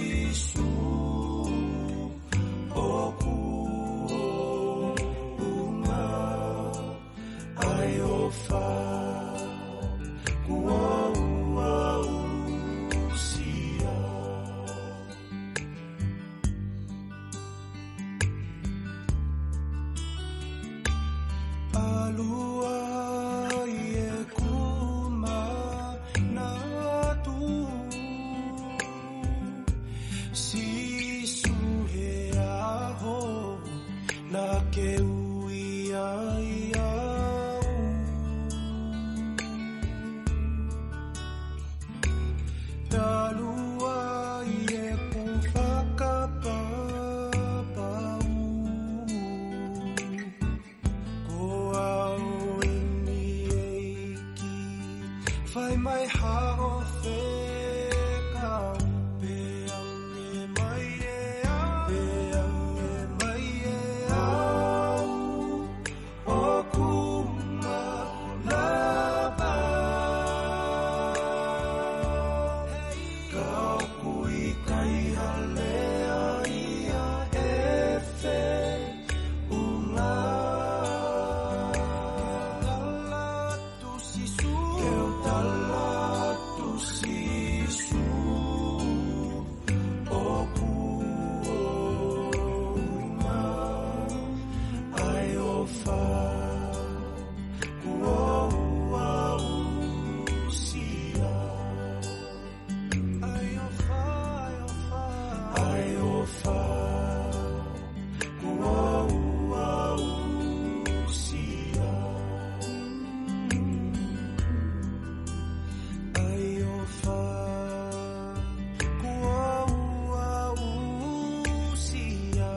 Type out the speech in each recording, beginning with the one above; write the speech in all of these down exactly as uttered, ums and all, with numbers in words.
Sīsū, ʻoku ʻounga ʻa e ʻofa kuo u aʻusia. ʻAlu ai ʻeku manatu, Sīsū, he ʻaho naʻa ke ui ai au. ʻAlu ai ʻeku fakapapau, ko au eni, ʻEiki, fai mai haʻo fekau. Peange mai ʻe au, peange mai ʻe au, ʻoku ou lava, ka ʻoku ʻikai ha lea ia ʻe feʻunga. Tala atu, Sīsū. Ke u tala atu, Sīsū, ʻoku ʻounga ʻa e ʻofa kuo u aʻusia. ʻA e ʻofa, ʻa e ʻofa, ʻa e ʻofa kuo u aʻusia. ʻA e ʻofa kuo u aʻusia.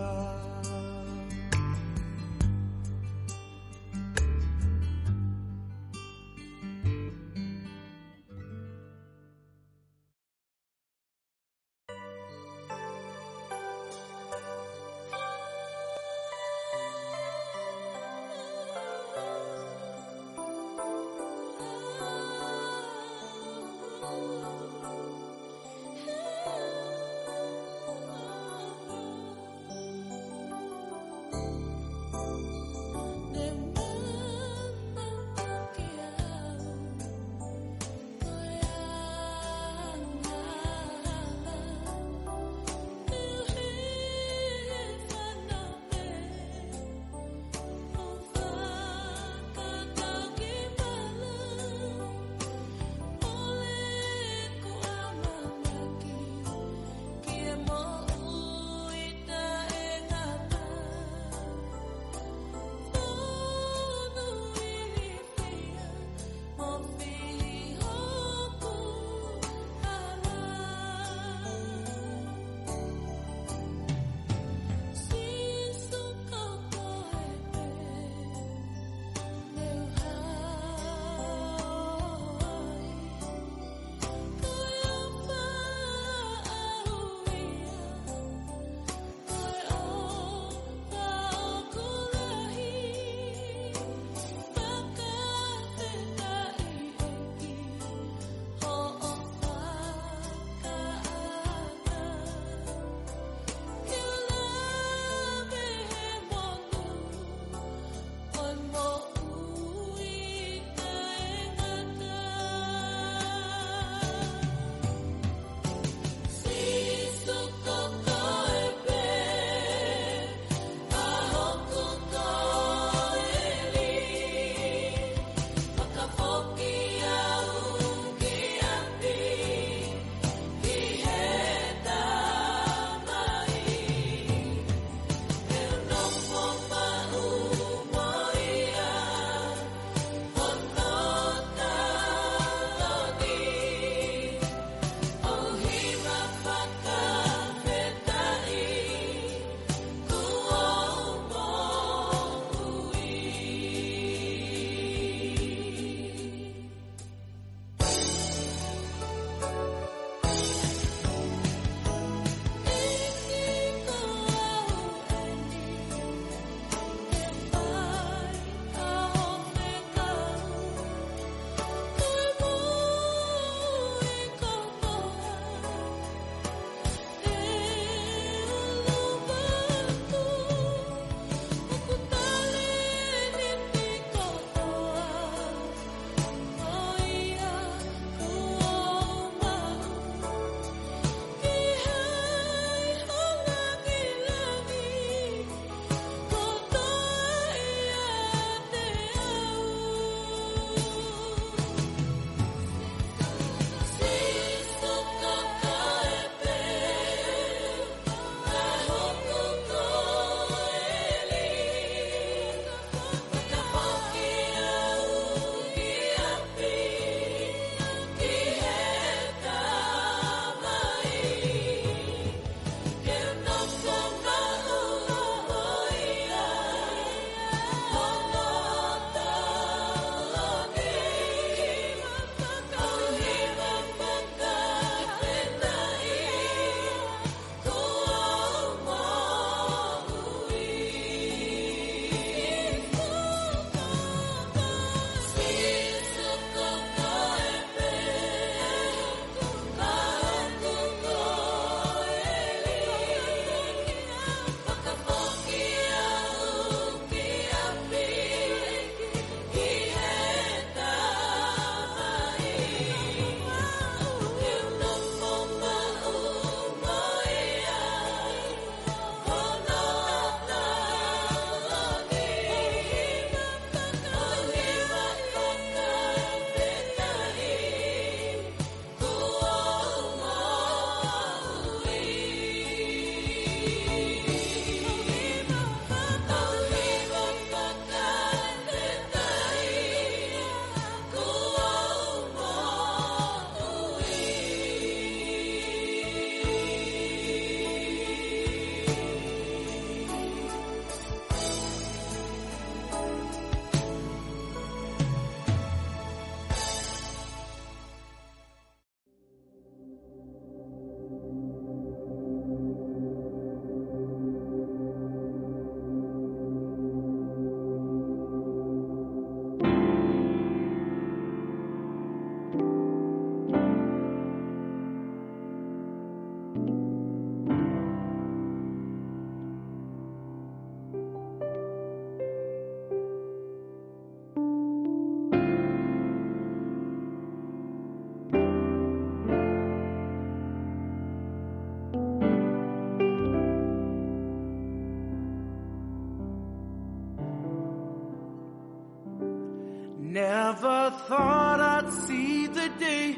Never thought I'd see the day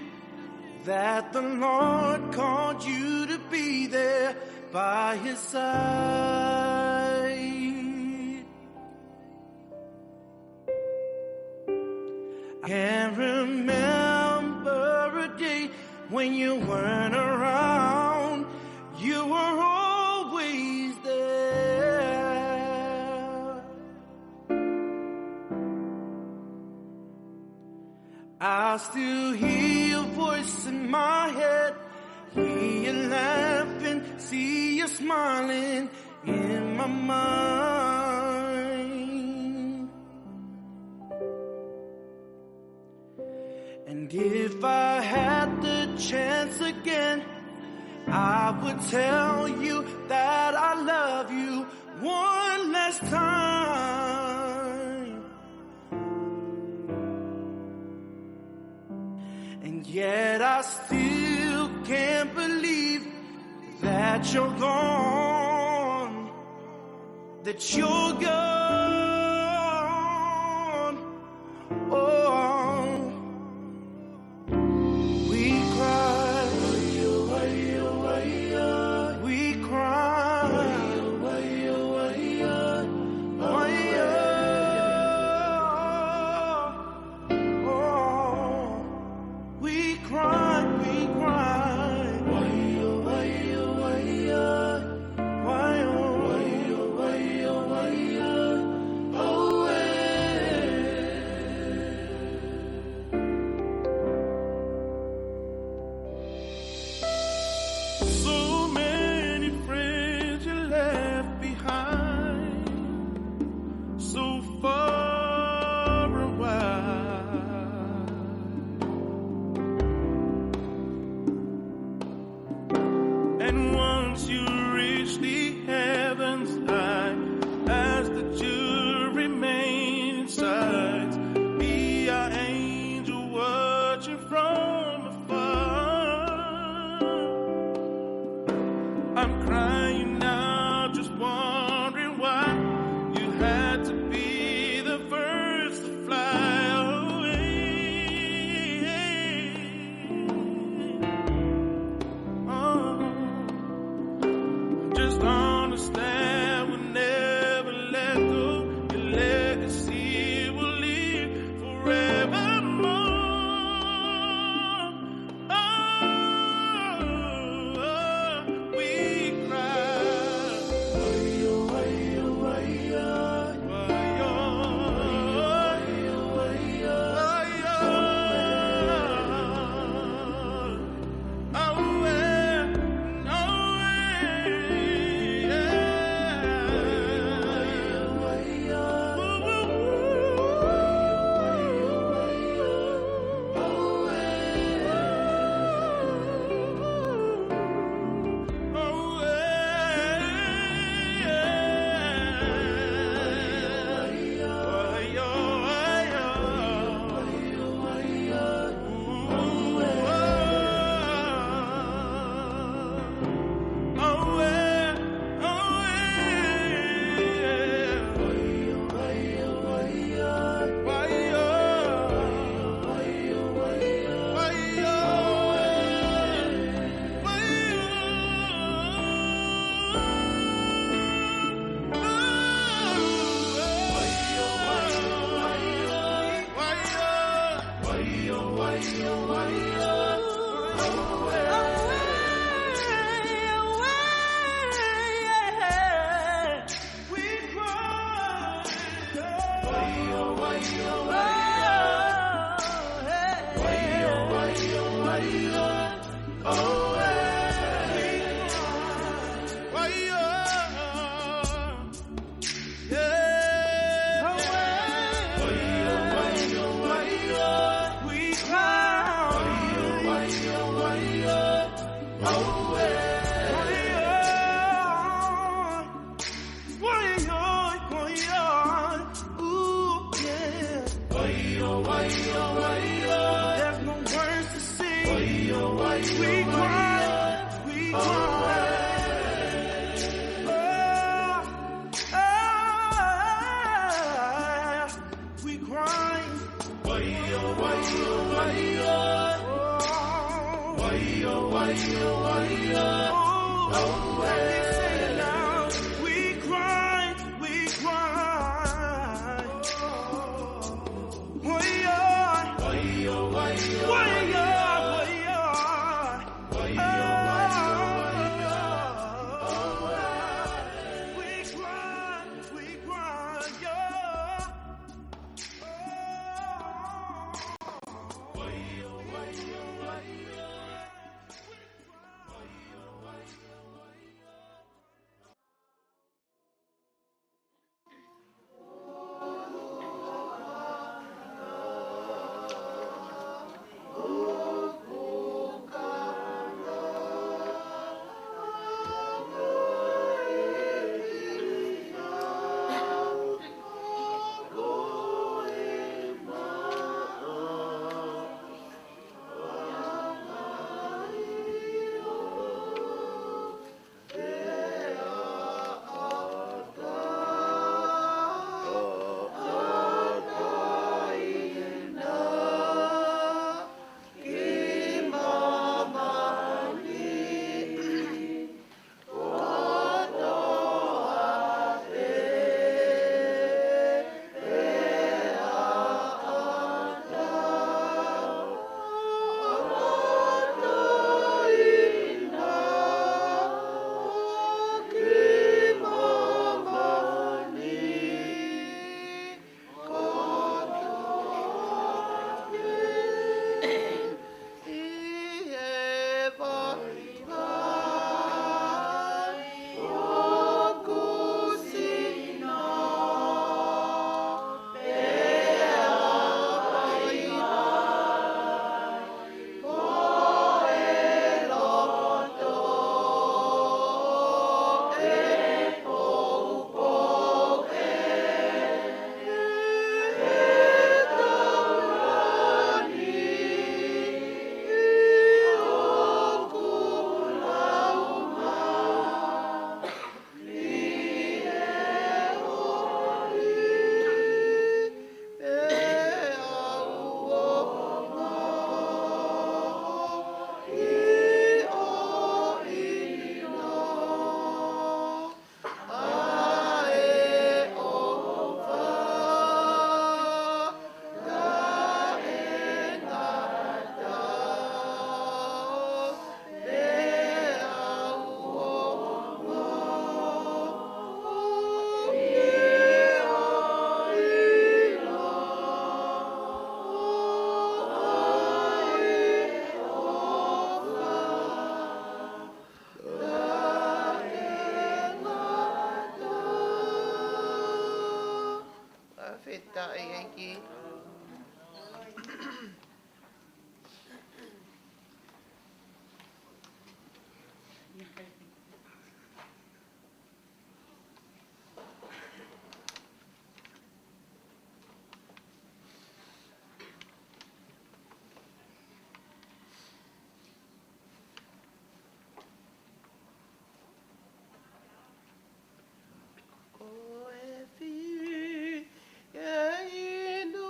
that the Lord called you to be there by his side. I can remember a day when you weren't around. You were always there. I still hear your voice in my head. Hear you laughing, see you smiling in my mind. And if I had the chance again, I would tell you that I love you one last time. And yet I still can't believe that you're gone, that you're gone. Oh, we cry, we cry, oh, we cry, we cry. Why, oh, why, oh, why, oh, why, oh, why, oh, why, oh, why, oh, oh, eh. So many friends you left behind, so far and wide. And once you reach the heavens high, as the dew remaining sides, be our angel watching from afar. I'm crying now, just wondering why you had to be the first to fly away. Oh, just understand we'll never let go. Your legacy will live forevermore. Oh, oh, we cry. Why, oh, why, oh, why, oh. Why, oh, why, oh, why, oh. Why, oh. Auē, auē, Oh, we say now, we cry, we cry. Why, why, why, why, why? We cry, we cry, yeah. Fakafetaʻi ʻEiki. Ko e fie inu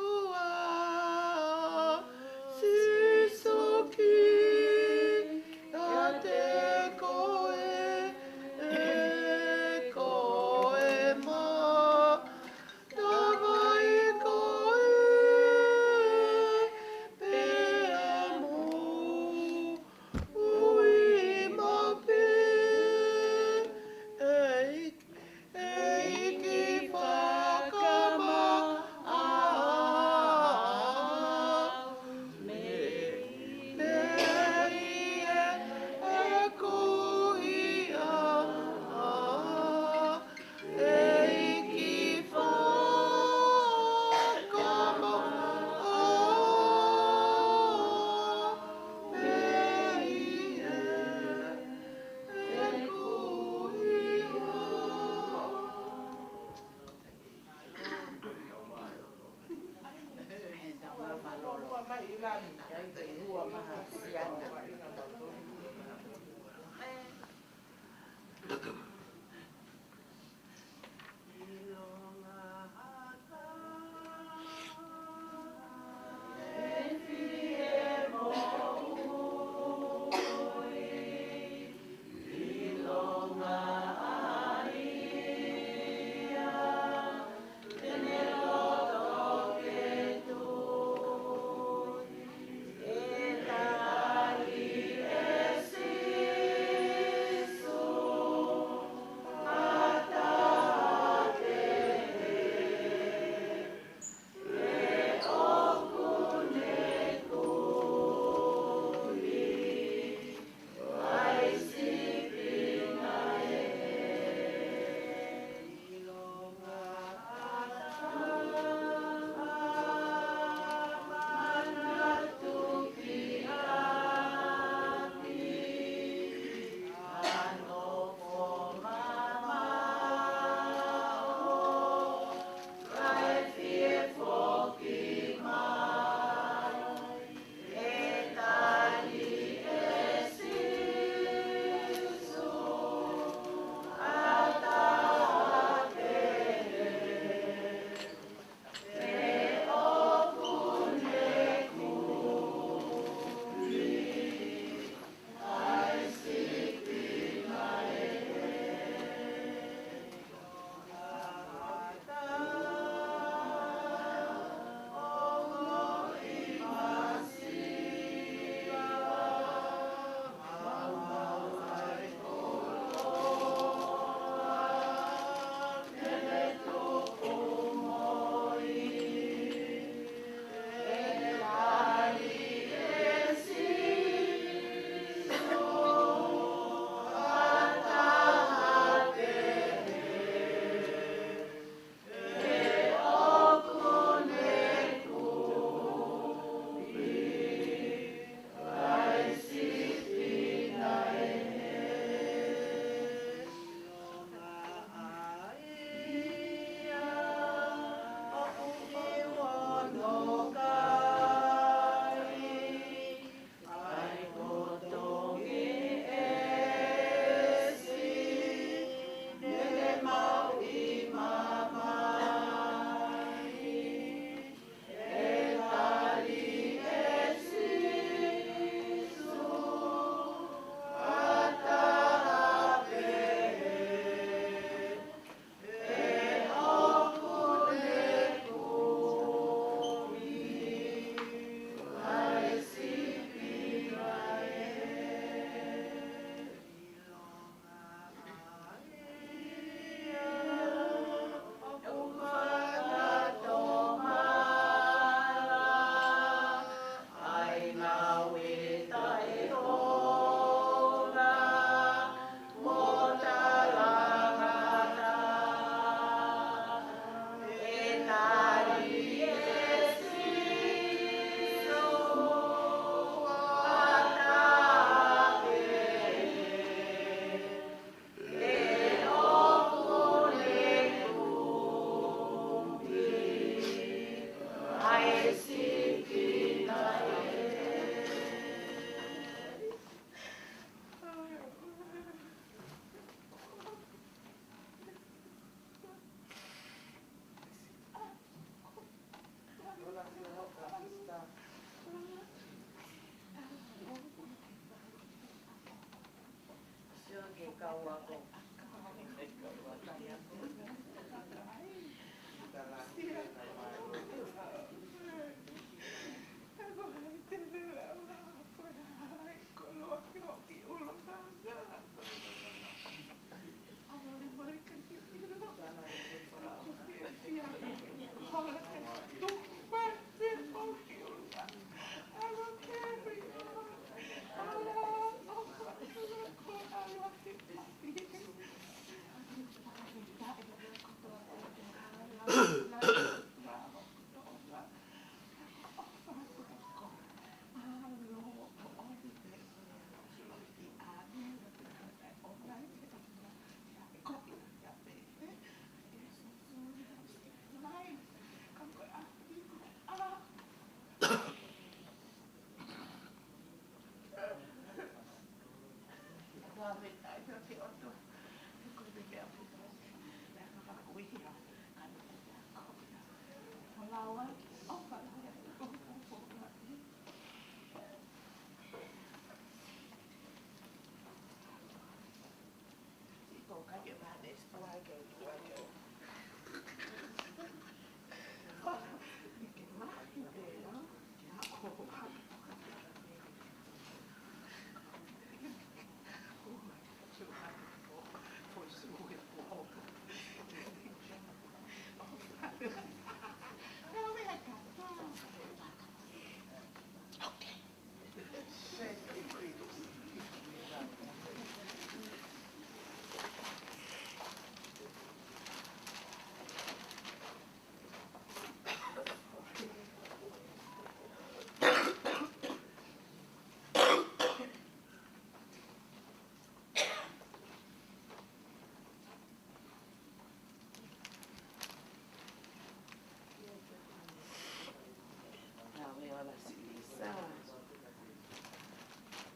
Ave ola silisa.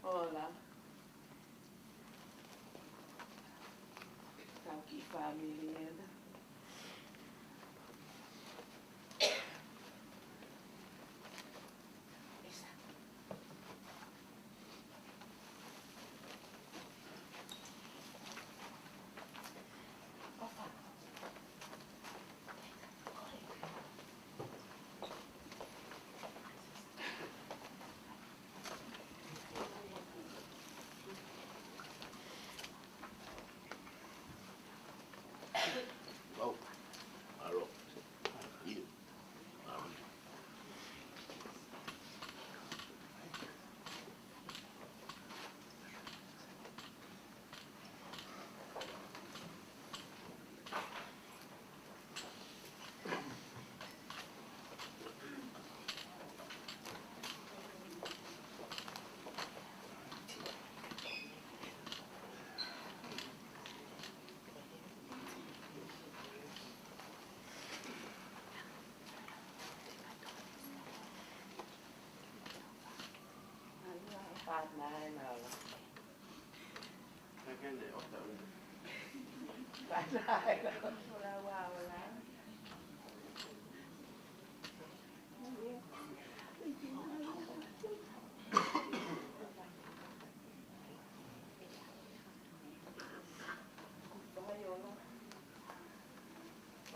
Ola. Tau ki fāmili ena.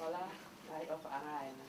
Ola, ai ʻofaʻanga ena.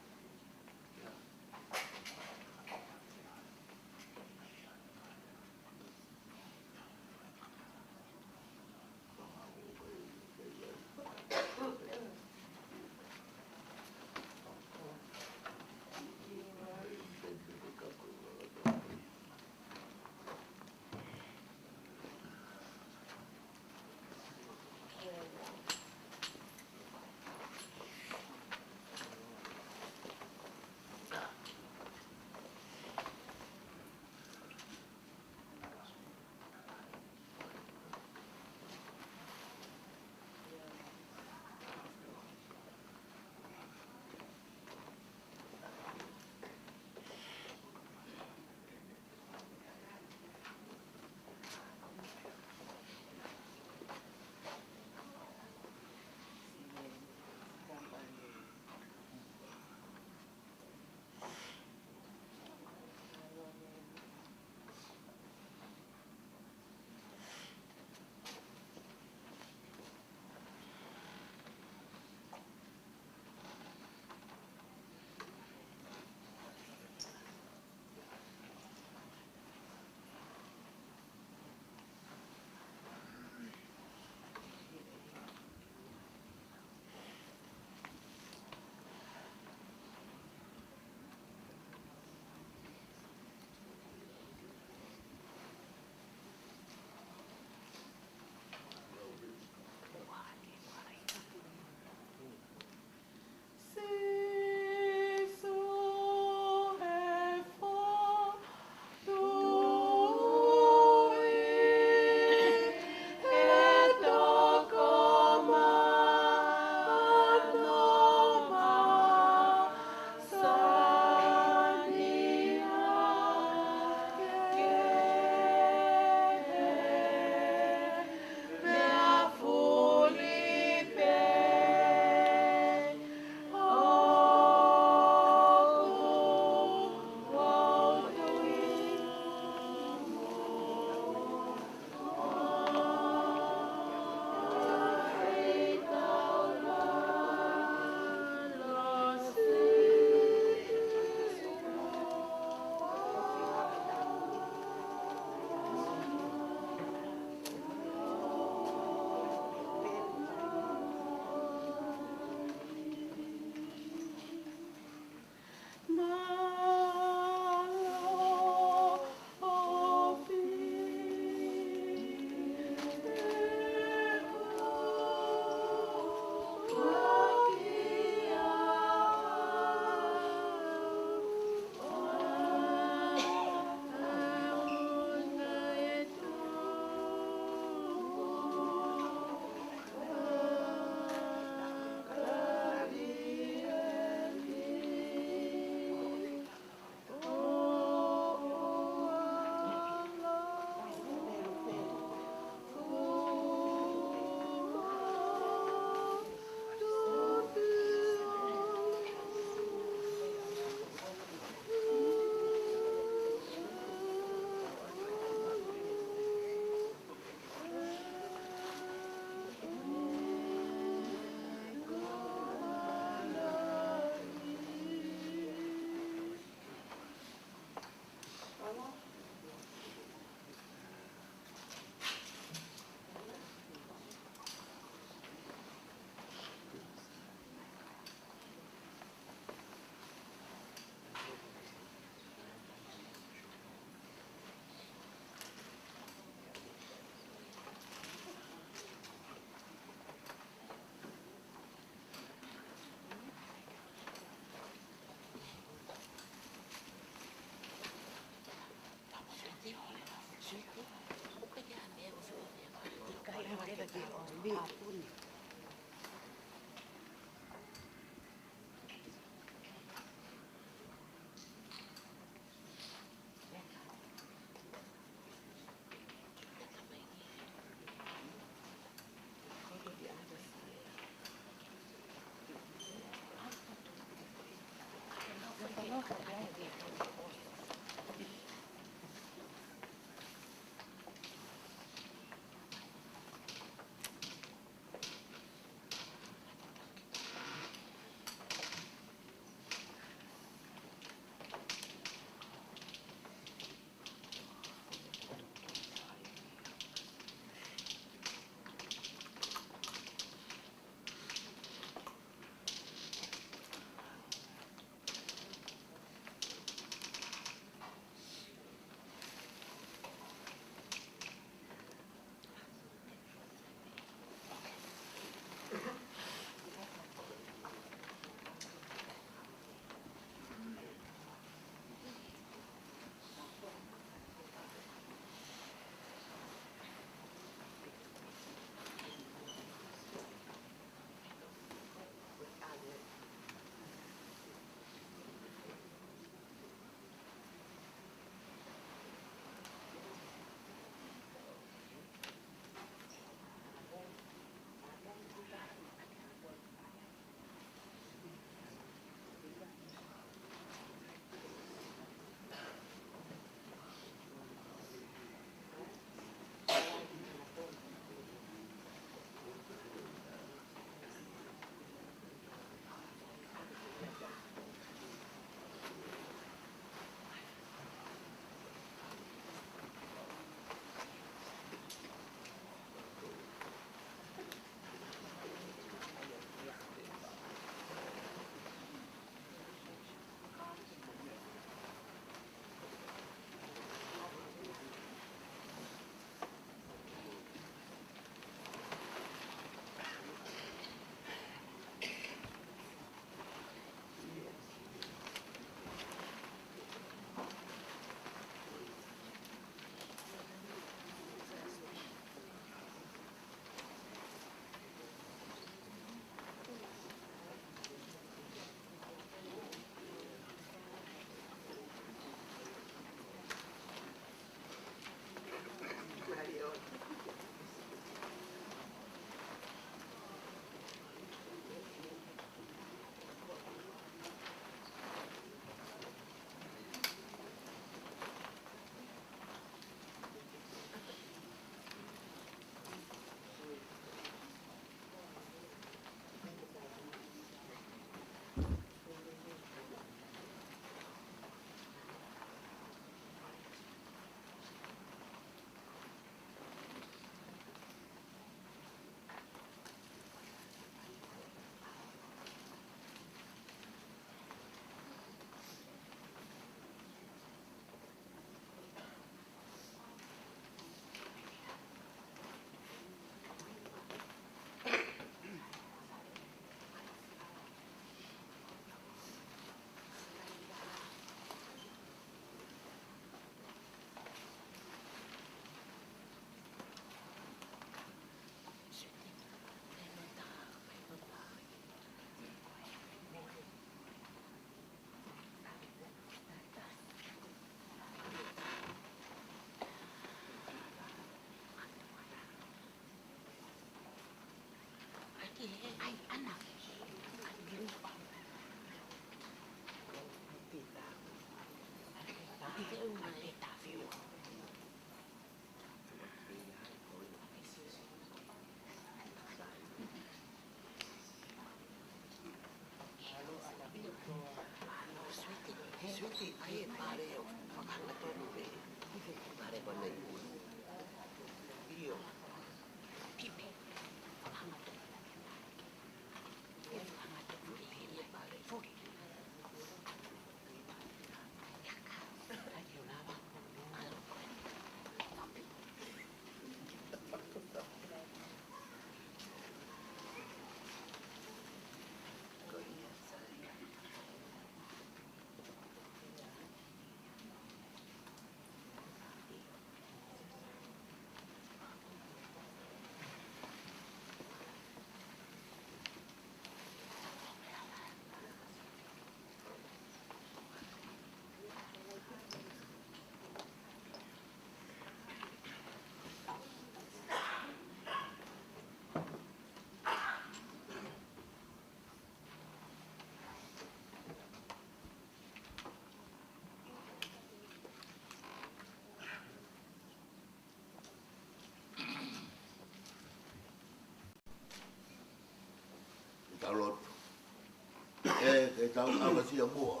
ʻetau ʻapasia muʻa.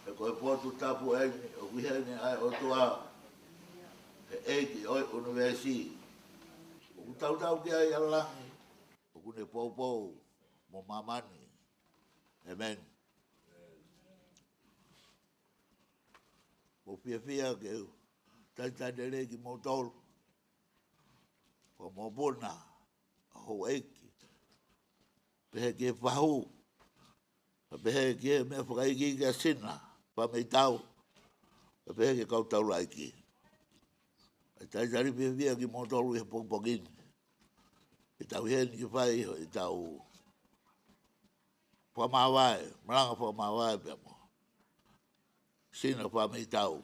He ko e potu tapu eni, ʻoku ʻi heni ʻa e ʻOtua, ʻa e ʻEiki ʻo e ʻunivēsi. ʻOku tautau ki ai ʻa langi, ʻoku ne poupou mo māmani. ʻĒmeni. ʻOku ou fiefia ke u talitali lelei kimoutolu, ko e mokopuna ʻa houʻeiki, pehē ki he fahu, pehē ki he meʻa fakaikiiki ʻa Sina Fameitau, pehē ki he kau taulaʻeiki. ʻE talitali fiefia kimoutolu ʻi he pōpoaki ni. ʻE tau ʻi heni ke fai ʻetau fakamāvae, malanga fakamāvae pea mo Sina Fameitau,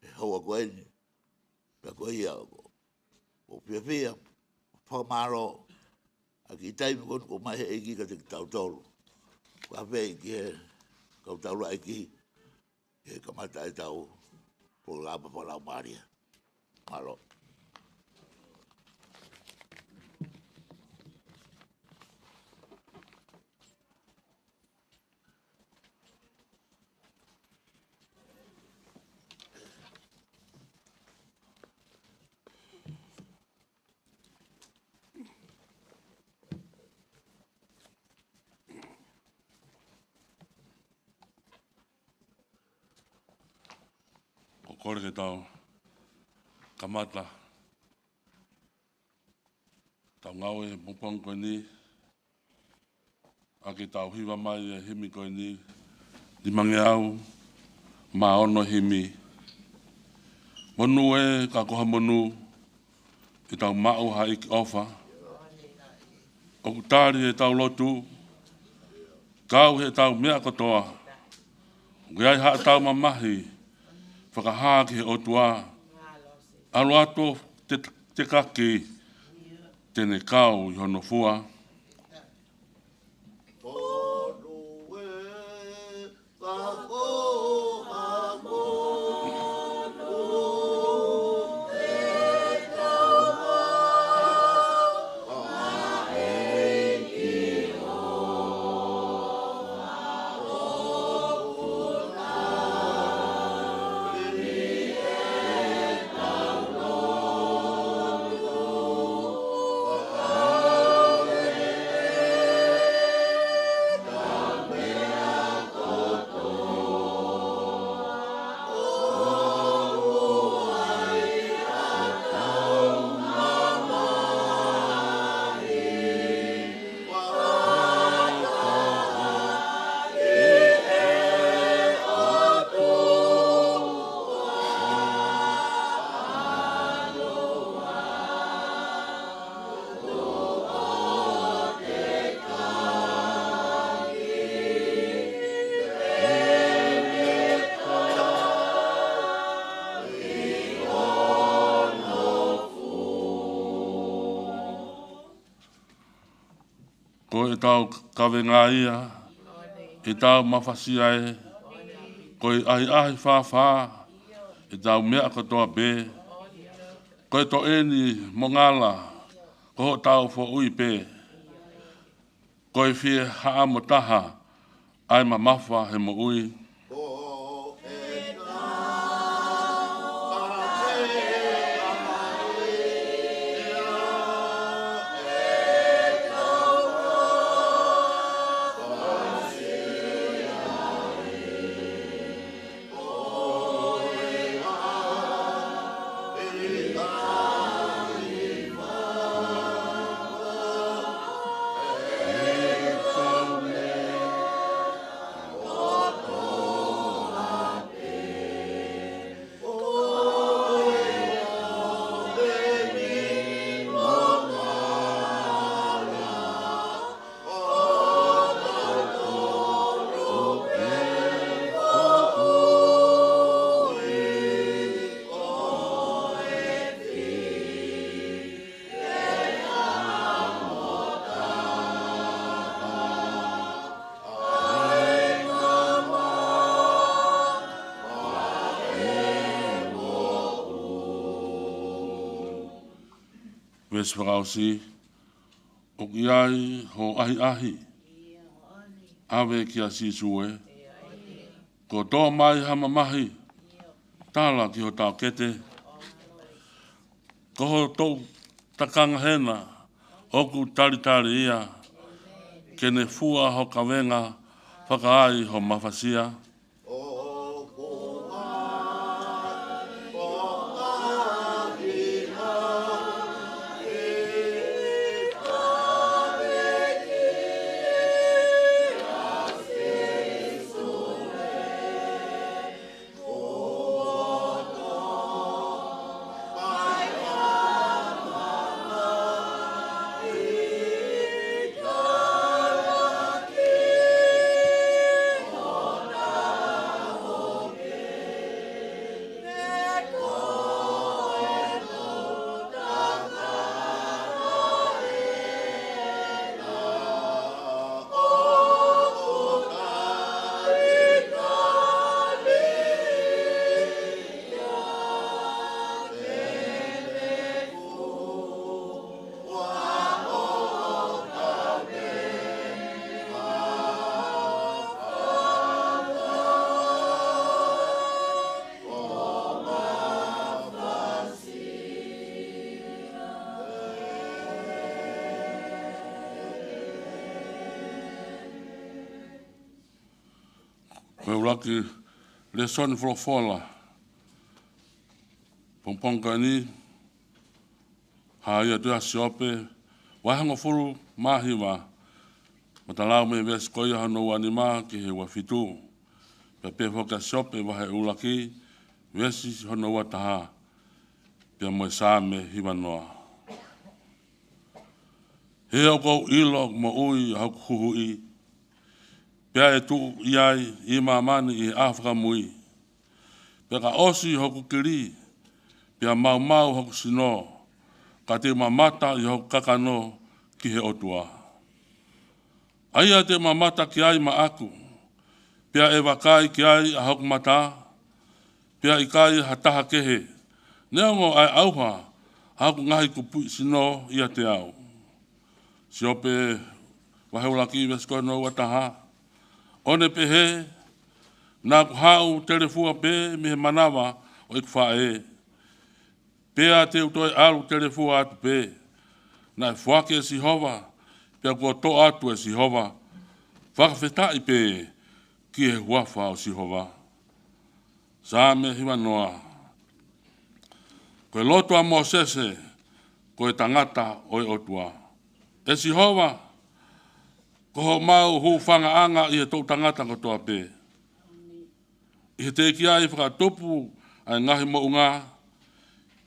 ʻi he houa ko eni, pea ko ia ʻoku ou fiefia fakamālō ʻa e kiʻi taimi ko eni kuo ʻomai ʻe he ʻEiki kiate kitautolu. Kae ʻofa ki he kau taulaʻeiki, ke kamata ʻetau polokalama fakalaumālie. Mālō. ʻOku ou kole ke tau kamata ʻetau ngāue he pongipongi ko eni, ʻa ke tau hiva mai e himi ko eni, nimangeau mā ono himi. Monū ē, ka ko ha monū, ʻetau maʻu ha ʻEiki ʻofa. ʻOku tali ʻetau lotu, kau heʻetau meʻa kotoa. ʻOku ʻi ai haʻatau mamahi, fakahā ki he ʻOtua. ʻAlu atu ʻo te, tekaki, te ne kau ʻi hono fua. Ko ʻetau kavenga ia, ʻetau mafasia ē, ko e ʻahiʻahi fāfā, ʻetau meʻa kotoa pē, ko e toʻeni mo ngala, ko hotau foʻui pē, ko e fie haʻamo taha, ʻa e mamafa he moʻui. Veesi fakaʻosi, ʻoku ʻi ai ho ʻahiʻahi, ʻAve kia Sīsū ē. Kuo tō mai ha mamahi, tala ki ho taʻokete. Ko ho toʻu takanga hena, ʻoku talitali ia, ke ne fua ho kavenga, fakaai ho mafasia. Ko e ʻuluaki lēsoni folofola pongipongi ko eni, hā ia ʻa Siope, vahe hongofulu mā hiva, mo e talau mei he veesi ko ia hono ua nima ki he ua fitu. Pea pehē foki ʻa Siope vahe ʻuluaki, veesi hono ua taha, pea mo e Saame hiva noa. He ʻoku ou ʻilo ʻoku moʻui ʻa hoku huhuʻi, pea ʻe tuʻu ʻi ai ʻi māmani ʻi he ʻaho fakamui. Pea ka ʻosi hoku kili, pea maumau hoku sino, ka te u mamata ʻi hoku kakano ki he ʻOtua. ʻA ia te u mamata ki ai maʻaku, pea ʻe vakai ki ai ʻa hoku mata, pea ʻikai ha taha kehe, neongo ʻa e ʻauha ʻa hoku ngaahi kupuʻi sino ʻiate au. Siope vahe ʻuluaki veesi ko hono ua taha. ʻO ne pehē, naʻa ku haʻu telefua pē mei he manava ʻo ʻeku faʻē. Pea te u toe ʻalu telefua atu pē. Naʻe foaki ʻe Sihova, pea kuo toʻo atu ʻe Sihova. Fakafetaʻi pē ki he huafa ʻo Sihova. Saame hiva noa. Ko e lotu ʻa Mōsese, ko e tangata ʻo e ʻOtua. ʻE Sihova, ko homau hūfangaʻanga ʻi he toʻu tangata kotoa pē. ʻI he teʻeki ai fakatupu ʻa e ngaahi moʻunga,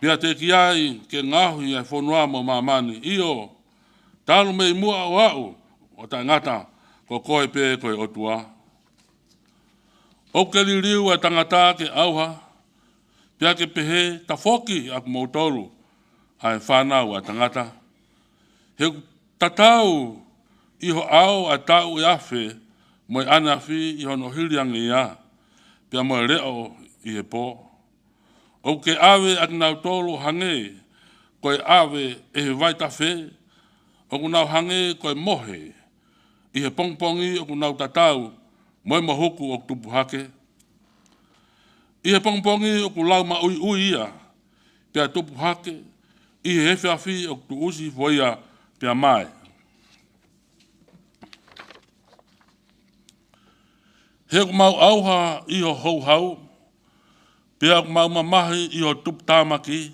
pea teʻeki ai ke ngaohi ʻa e fonua mo māmani, ʻio, talu mei muʻa ʻo aʻu ʻo taʻengata, ko koe pē ko e ʻOtua. ʻOku ke liliu ʻa e tangata ke ʻauha, pea ke pehē, tafoki ʻa kimoutolu ʻa e fānau ʻa e tangata. He ʻoku tatau ʻi ho ʻao ʻa e taʻu ʻe afe, mo e ʻaneafi ʻi hono hili ange ia, pea mo e leʻo ʻi he pō. ʻOku ke ʻave ʻa kinautolu ʻo hangē ko e ʻave ʻe he vaitafe, ʻoku nau hangē ko e mohe, ʻi he pongipongi ʻoku nau tatau mo e mohuku ʻoku tupu hake. ʻI he pongipongi ʻoku lau maʻuiʻui ia, pea tupu hake, ʻi he efiafi ʻoku tuʻusi hifo ia pea mae. He ʻoku mau ʻauha ʻi ho houhau, pea ʻoku mau mamahi ʻi ho tuputāmaki.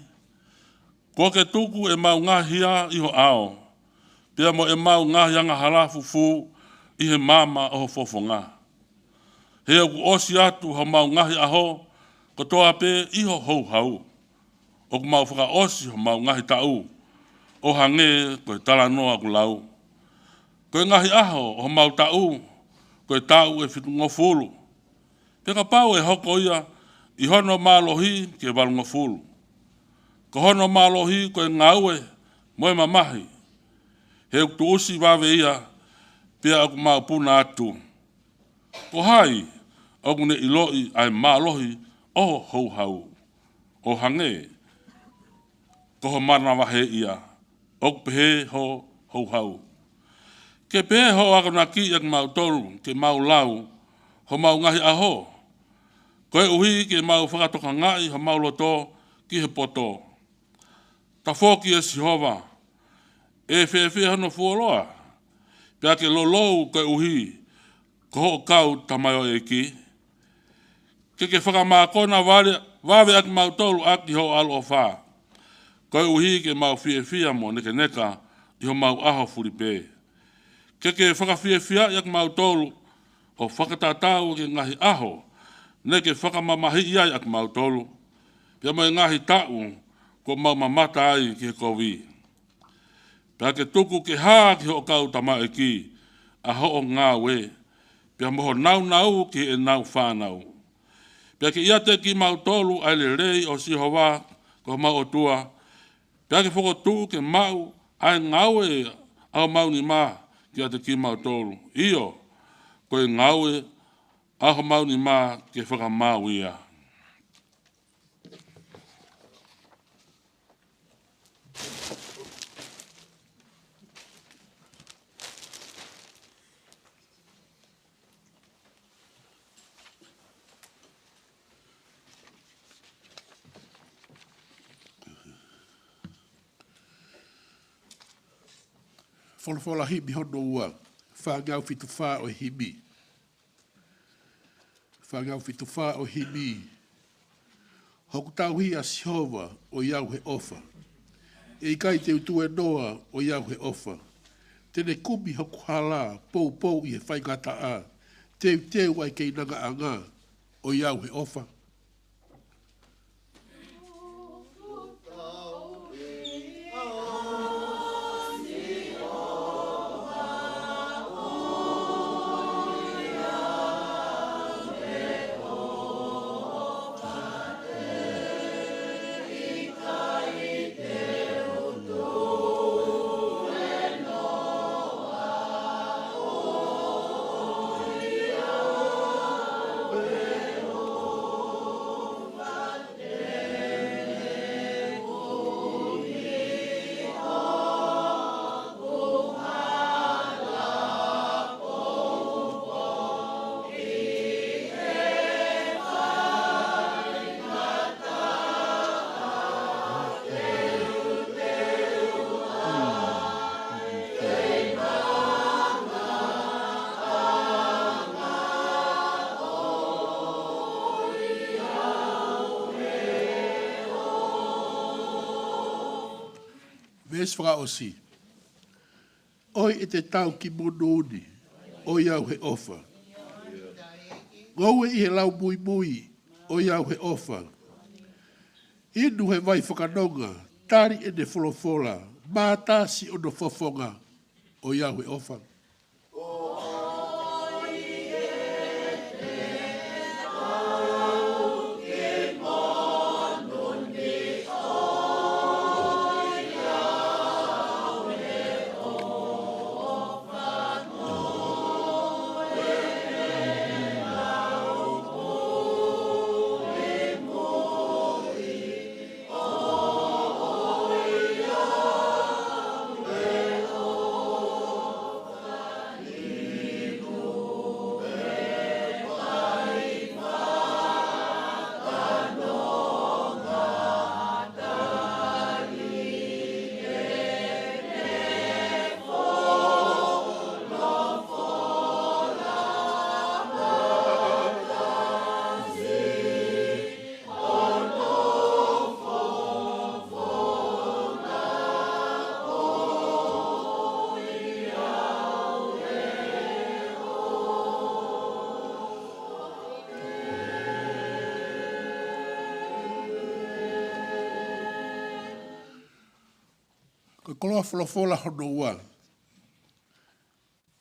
Kuo ke tuku ʻemau ngaahi hia ʻi ho ʻao, pea mo ʻemau ngaahi angahala fufū ʻi he maama ʻo ho fofonga. He ʻoku ʻosi atu homau ngaahi ʻaho kotoa pē ʻi ho houhau. ʻOku mau fakaʻosi homau ngaahi taʻu, ʻo hangē ko e talanoa ʻoku lau. Ko e ngaahi ʻaho ʻo homau taʻu, ko e taʻu ʻe fitungofulu. Pea kapau ʻe hoko ia ʻi hono mālohi ke valungofulu. Ko hono mālohi ko e ngāue mo e mamahi. He ʻoku tuʻusi vave ia, pea ʻoku mau puna atu. Ko hai ʻoku ne ʻiloʻi ʻa e mālohi ʻo ho houhau, ʻo hangē ko ho manavahē ia, ʻoku pehē ho houhau. Ke pehē hoʻo akonakiʻi ʻa kimautolu ke mau lau homau ngaahi ʻaho, koeʻuhi ke mau fakatokangaʻi homau loto ki he poto. Tafoki ʻe Sihova, ʻe fēfē hono fuoloa? Pea ke lolou koeʻuhi ko hoʻo kau tamaioʻeiki? Ke ke fakamākona vale, vave ʻa kimautolu ʻaki hoʻo ʻaloʻofa, koeʻuhi ke mau fiefia mo nekeneka ʻi homau ʻaho fulipē. Ke ke fakafiefiaʻi ʻa kimautolu ʻo fakatatau ki he ngaahi ʻaho naʻa ke fakamamahiʻi ai ʻa kimautolu, pea mo e ngaahi taʻu kuo mau mamata ai ki he kovi. Pea ke tuku ke hā ki hoʻo kau tamaioʻeiki ʻa hoʻo ngāue, pea mo hoʻo nāunau ki heʻenau fānau. Pea ke ʻiate kimautolu ʻa e lelei ʻo Sihova ko homau ʻOtua, pea ke fokotuʻu ke maʻu ʻa e ngāue ʻa homau nima kiate kimautolu. ʻIo, ko e ngāue ʻa homau nima ke fakamaau ia. Folofola, himi hono ua, fāngeau fitu fā ʻo e himi. Fāngeau fitu fā ʻo e himi. Hoku tauhi ʻa Sihova, ʻoiauē ʻofa. ʻE ʻikai te u tuēnoa, ʻoiauē ʻofa. Te ne kumi hoku hala, poupou ʻi he faingataʻa. Teuteu ʻa e keinangaʻanga, ʻoiauē ʻofa. Veesi fakaʻosi. ʻOi ʻete tau ki monū ni, ʻoiauē ʻofa. Ngoue ʻi he lau muimui, ʻoiauē ʻofa. Inu he vai fakanonga, tali ʻene folofola, mātasi hono fofonga, ʻoiauē ʻofa. Ko e koloa folofola hono ua.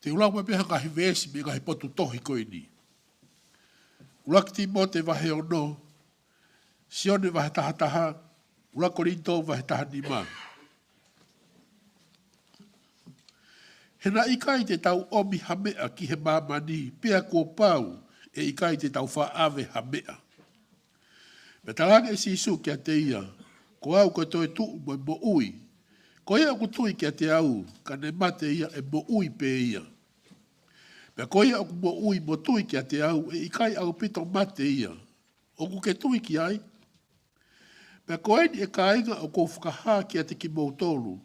Te u lau mai pē ha ngaahi veesi mei he ngaahi potu tohi ko eni. ʻUluaki Tīmote vahe ono, Sione vahe taha taha, ʻuluaki Kolinitō vahe taha nima. He naʻe ʻikai te tau ʻomi ha meʻa ki he māmani, pea kuo pau ʻe ʻikai te tau faʻa ʻave ha meʻa. Pea talaange ʻe Sīsū kiate ia, Ko au ko e toetuʻu mo e moʻui, Ko ia ʻoku tui kiate au, ka ne mate ia, ʻe moʻui pē ia. Pea ko ia ʻoku moʻui mo tui kiate au, ʻe ʻikai ʻaupito mate ia. ʻOku ke tui ki ai? Pea ko eni, ʻe kāinga, ʻoku ou fakahā kiate kimoutolu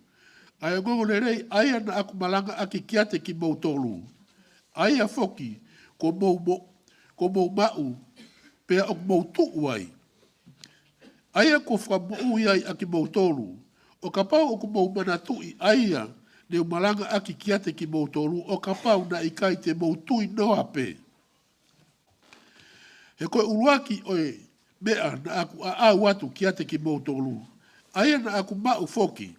ʻa e ongoongolelei ʻa ia naʻa ku malangaʻaki kiate kimoutolu, ʻa ia foki kuo mou mo-, kuo mou maʻu, pea ʻoku mou tuʻu ai, ʻa ia kuo fakamoʻui ai ʻa kimoutolu, ʻo kapau ʻoku mou manatuʻi ʻa ia ne u malangaʻaki kiate kimoutolu, ʻo kapau naʻe ʻikai te mou tui noa pē. He ko e ʻuluaki ʻo e meʻa naʻa ku ʻaʻau atu kiate kimoutolu, ʻa ia naʻa ku maʻu foki,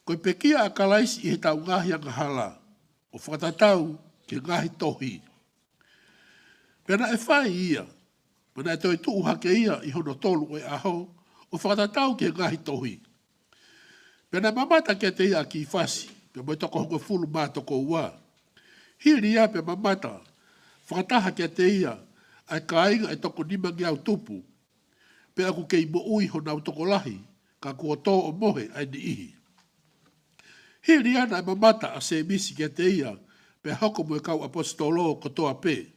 ko e pekia ʻa Kalaisi ʻi heʻetau ngaahi angahala, ʻo fakatatau ki he ngaahi tohi. Pea naʻe fai ia, pea naʻe toe tuʻu hake ia ʻi hono tolu ʻo e ʻaho, ʻo fakatatau ki he ngaahi tohi. Pea naʻe mamata kiate ia ʻa Kifasi, pea mo e toko hongofulu mā toko ua. Hili ia pea mamata fakataha kiate ia ʻa e kāinga ʻe toko nimangeau tupu, pea ʻoku kei moʻui honau tokolahi, ka kuo tō ʻo mohe ʻa e niʻihi. Hili ia naʻe mamata ʻa Sēmisi kiate ia, pea hoko mo e kau ʻaposetolo kotoa pē.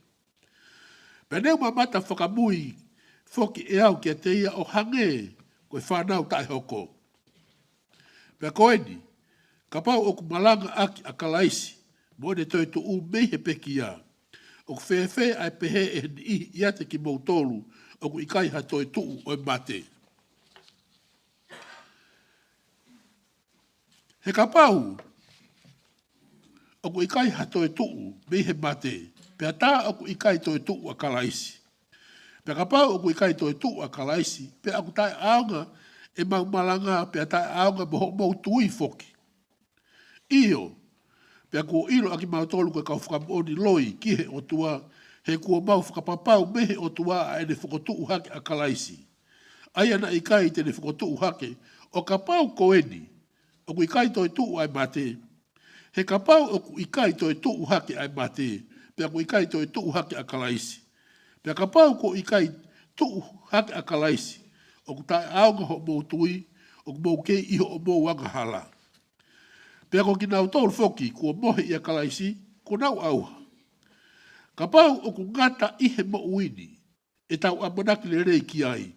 Pea ne u mamata fakamui foki ʻe au kiate ia ʻo hangē ko e fānau taʻehoko. Pea ko eni, kapau ʻoku malangaʻaki ʻa Kalaisi, mo ʻene toetuʻu mei he pekia, ʻoku fēfē ʻa e pehē ʻe he niʻihi ʻiate kimoutolu ʻoku ʻikai ha toetuʻu ʻo e mate? He kapau ʻoku ʻikai ha toetuʻu mei he mate, pea tā ʻoku ʻikai toetuʻu ʻa Kalaisi. Pea kapau ʻoku ʻikai toetuʻu ʻa Kalaisi, pea ʻoku taʻeʻaonga ʻemau malanga, pea taʻeʻaonga mo hoʻomou tui foki. ʻIo, pea kuo ʻilo ʻa kimautolu ko e kau fakamoʻoni loi ki he ʻOtua, he kuo mau fakapapau mei he ʻOtua ʻa ʻene fokotuʻu hake ʻa Kalaisi, ʻa ia naʻe ʻikai te ne fokotuʻu hake, ʻo kapau ko eni ʻoku ʻikai toetuʻu ʻa e mate. He kapau ʻoku ʻikai toetuʻu hake ʻa e mate, pea ʻoku ʻikai toetuʻu hake ʻa Kalaisi. Pea kapau kuo ʻikai tuʻu hake ʻa Kalaisi, ʻoku taʻeʻaonga hoʻomou tui, ʻoku mou kei ʻi hoʻomou angahala. Pea ko kinautolu foki kuo mohe ʻia Kalaisi, kuo nau ʻauha. Kapau ʻoku ngata ʻi he moʻui ni ʻetau ʻamanaki lelei ki ai,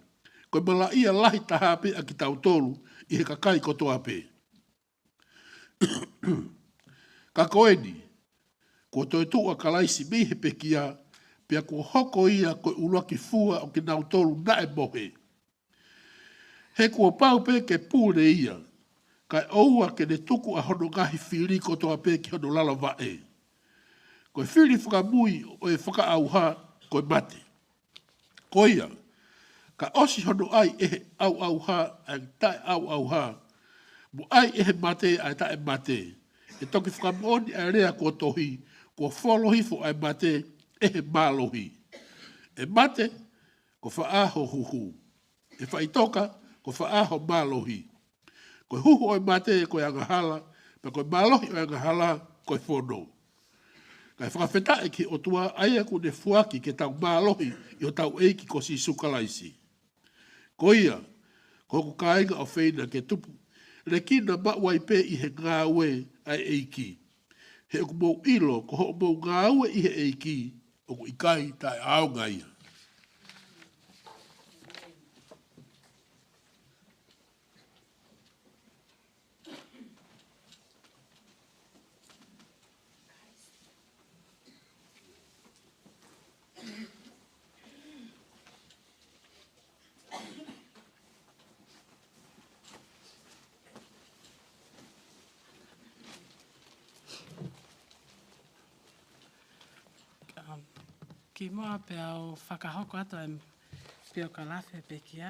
ko e malaʻia lahi taha pē ʻa kitautolu ʻi he kakai kotoa pē. Ka ko eni, kuo toetuʻu ʻa Kalaisi mei he pekia, pea kuo hoko ia ko e ʻuluaki fua ʻo kinautolu naʻe mohe. He kuo pau pē ke pule ia, kae ʻoua ke ne tuku ʻa hono ngaahi fili kotoa pē ki hono lalo vaʻe. Ko e fili fakamui ʻo e fakaʻauha, ko e mate. Ko ia, ka ʻosi hono ʻai ʻe he ʻauʻauha ʻa e taʻeʻauʻauha, mo ʻai ʻe he mate ʻa e taʻemate, ʻe toki fakamoʻoni ʻa e lea kuo tohi, kuo folo hifo ʻa e mate ʻe he mālohi. ʻE mate, ko fē ho huhu? ʻE faʻitoka, ko fē ho mālohi? Ko e huhu ʻo e mate ko e angahala, pea ko e mālohi ʻo e angahala ko e fono. Kae fakafetaʻi ki he ʻOtua, ʻa ia kuo ne foaki ke tau mālohi ʻi hotau ʻEiki ko Sīsū Kalaisi. Ko ia, ko hoku kāinga ʻofeina, ke tupu lekina maʻu ai pē ʻi he ngāue ʻa e ʻEiki. He ʻoku mou ʻilo ko hoʻomou ngāue ʻi he ʻEiki, ʻoku ʻikai taʻeʻaonga ia. Um, kimuʻa pea u fakahoko atu e piokalafi pekia.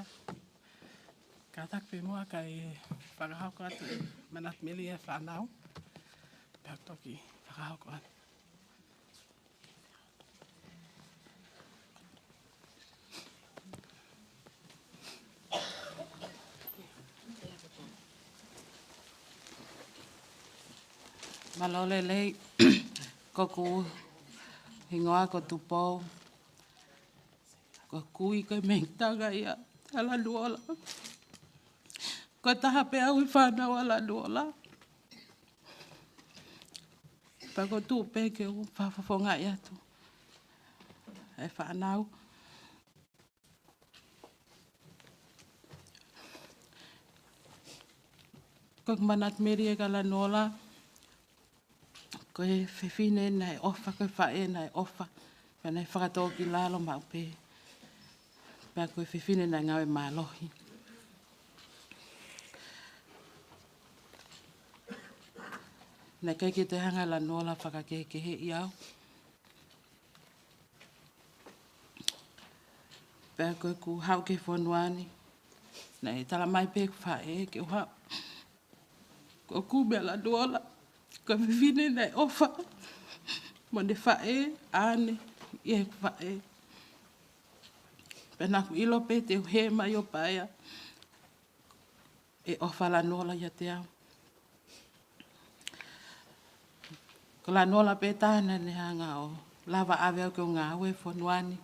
Kātaki pē muʻa kae fakahoko atu e manatu meli e fānau. Pea toki fakahoko atu. Mālō e lelei, ko hoku hingoa ko Tupou. Ko e kui ko e mei Tonga ia, Talanuola. Ko e taha pē au ʻi he fānau ʻa Lanuola. Pea ko e tuʻu pē ke u fakafofongaʻi atu e fānau. Ko ʻeku manatu melie kia Lanuola, ko e fefine naʻe ʻofa, ko e faʻē naʻe ʻofa, pea naʻe fakatōkilalo maʻu pē. Pea ko e fefine naʻe ngāue mālohi. Naʻe ʻikai ke toe hanga ʻe Lanuola ʻo fakakehekeheʻi au. Pea ko ʻeku haʻu ki he fonua ni, naʻe talamai pē ʻe heʻeku faʻē ke u haʻu. Ko ʻeku meʻa Lanuola, ko e fefine naʻe ʻofa mo ʻene faʻē, ʻa ʻene, ʻi heʻeku faʻē. Pea naʻá ku ʻilo pē te u hē mai ʻo paea e ʻofa ʻa Lanuola ʻiate au. Ko Lanuola pē taha naʻá ne hanga ʻo lava ʻo ʻave au ke u ngāue he fonua ni.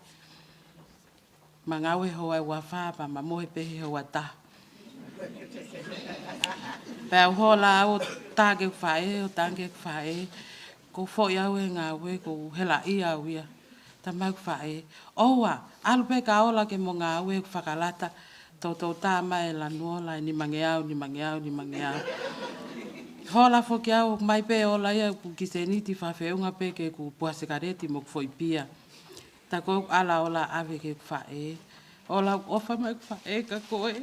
Ma ngāue he houa ʻe uofā pea ma mohe pē he houa ʻe taha. Pea u hola au ʻo tā ki heʻeku faʻē, ʻo tā ki heʻeku faʻē. Kuo u foʻi au he ngāue, kuo u helaʻia au ia. Talamai ʻe heʻeku faʻē, ʻoua, ʻalu pē ka ola ke mo ngāue, ʻoku fakalata. Toutou tā mai ʻe Lanuola e nimangeau, nimangeau, nimangeau. Hola foki au, ʻomai pē ola ia ʻeku kiʻi sēniti fakafeʻunga pē ki heʻeku puha sikaleti mo ʻeku foʻi pia. Tā ko ʻeku ala ola ʻave ki heʻeku faʻē. Ola ʻofa mai ʻeku faʻē kia koe.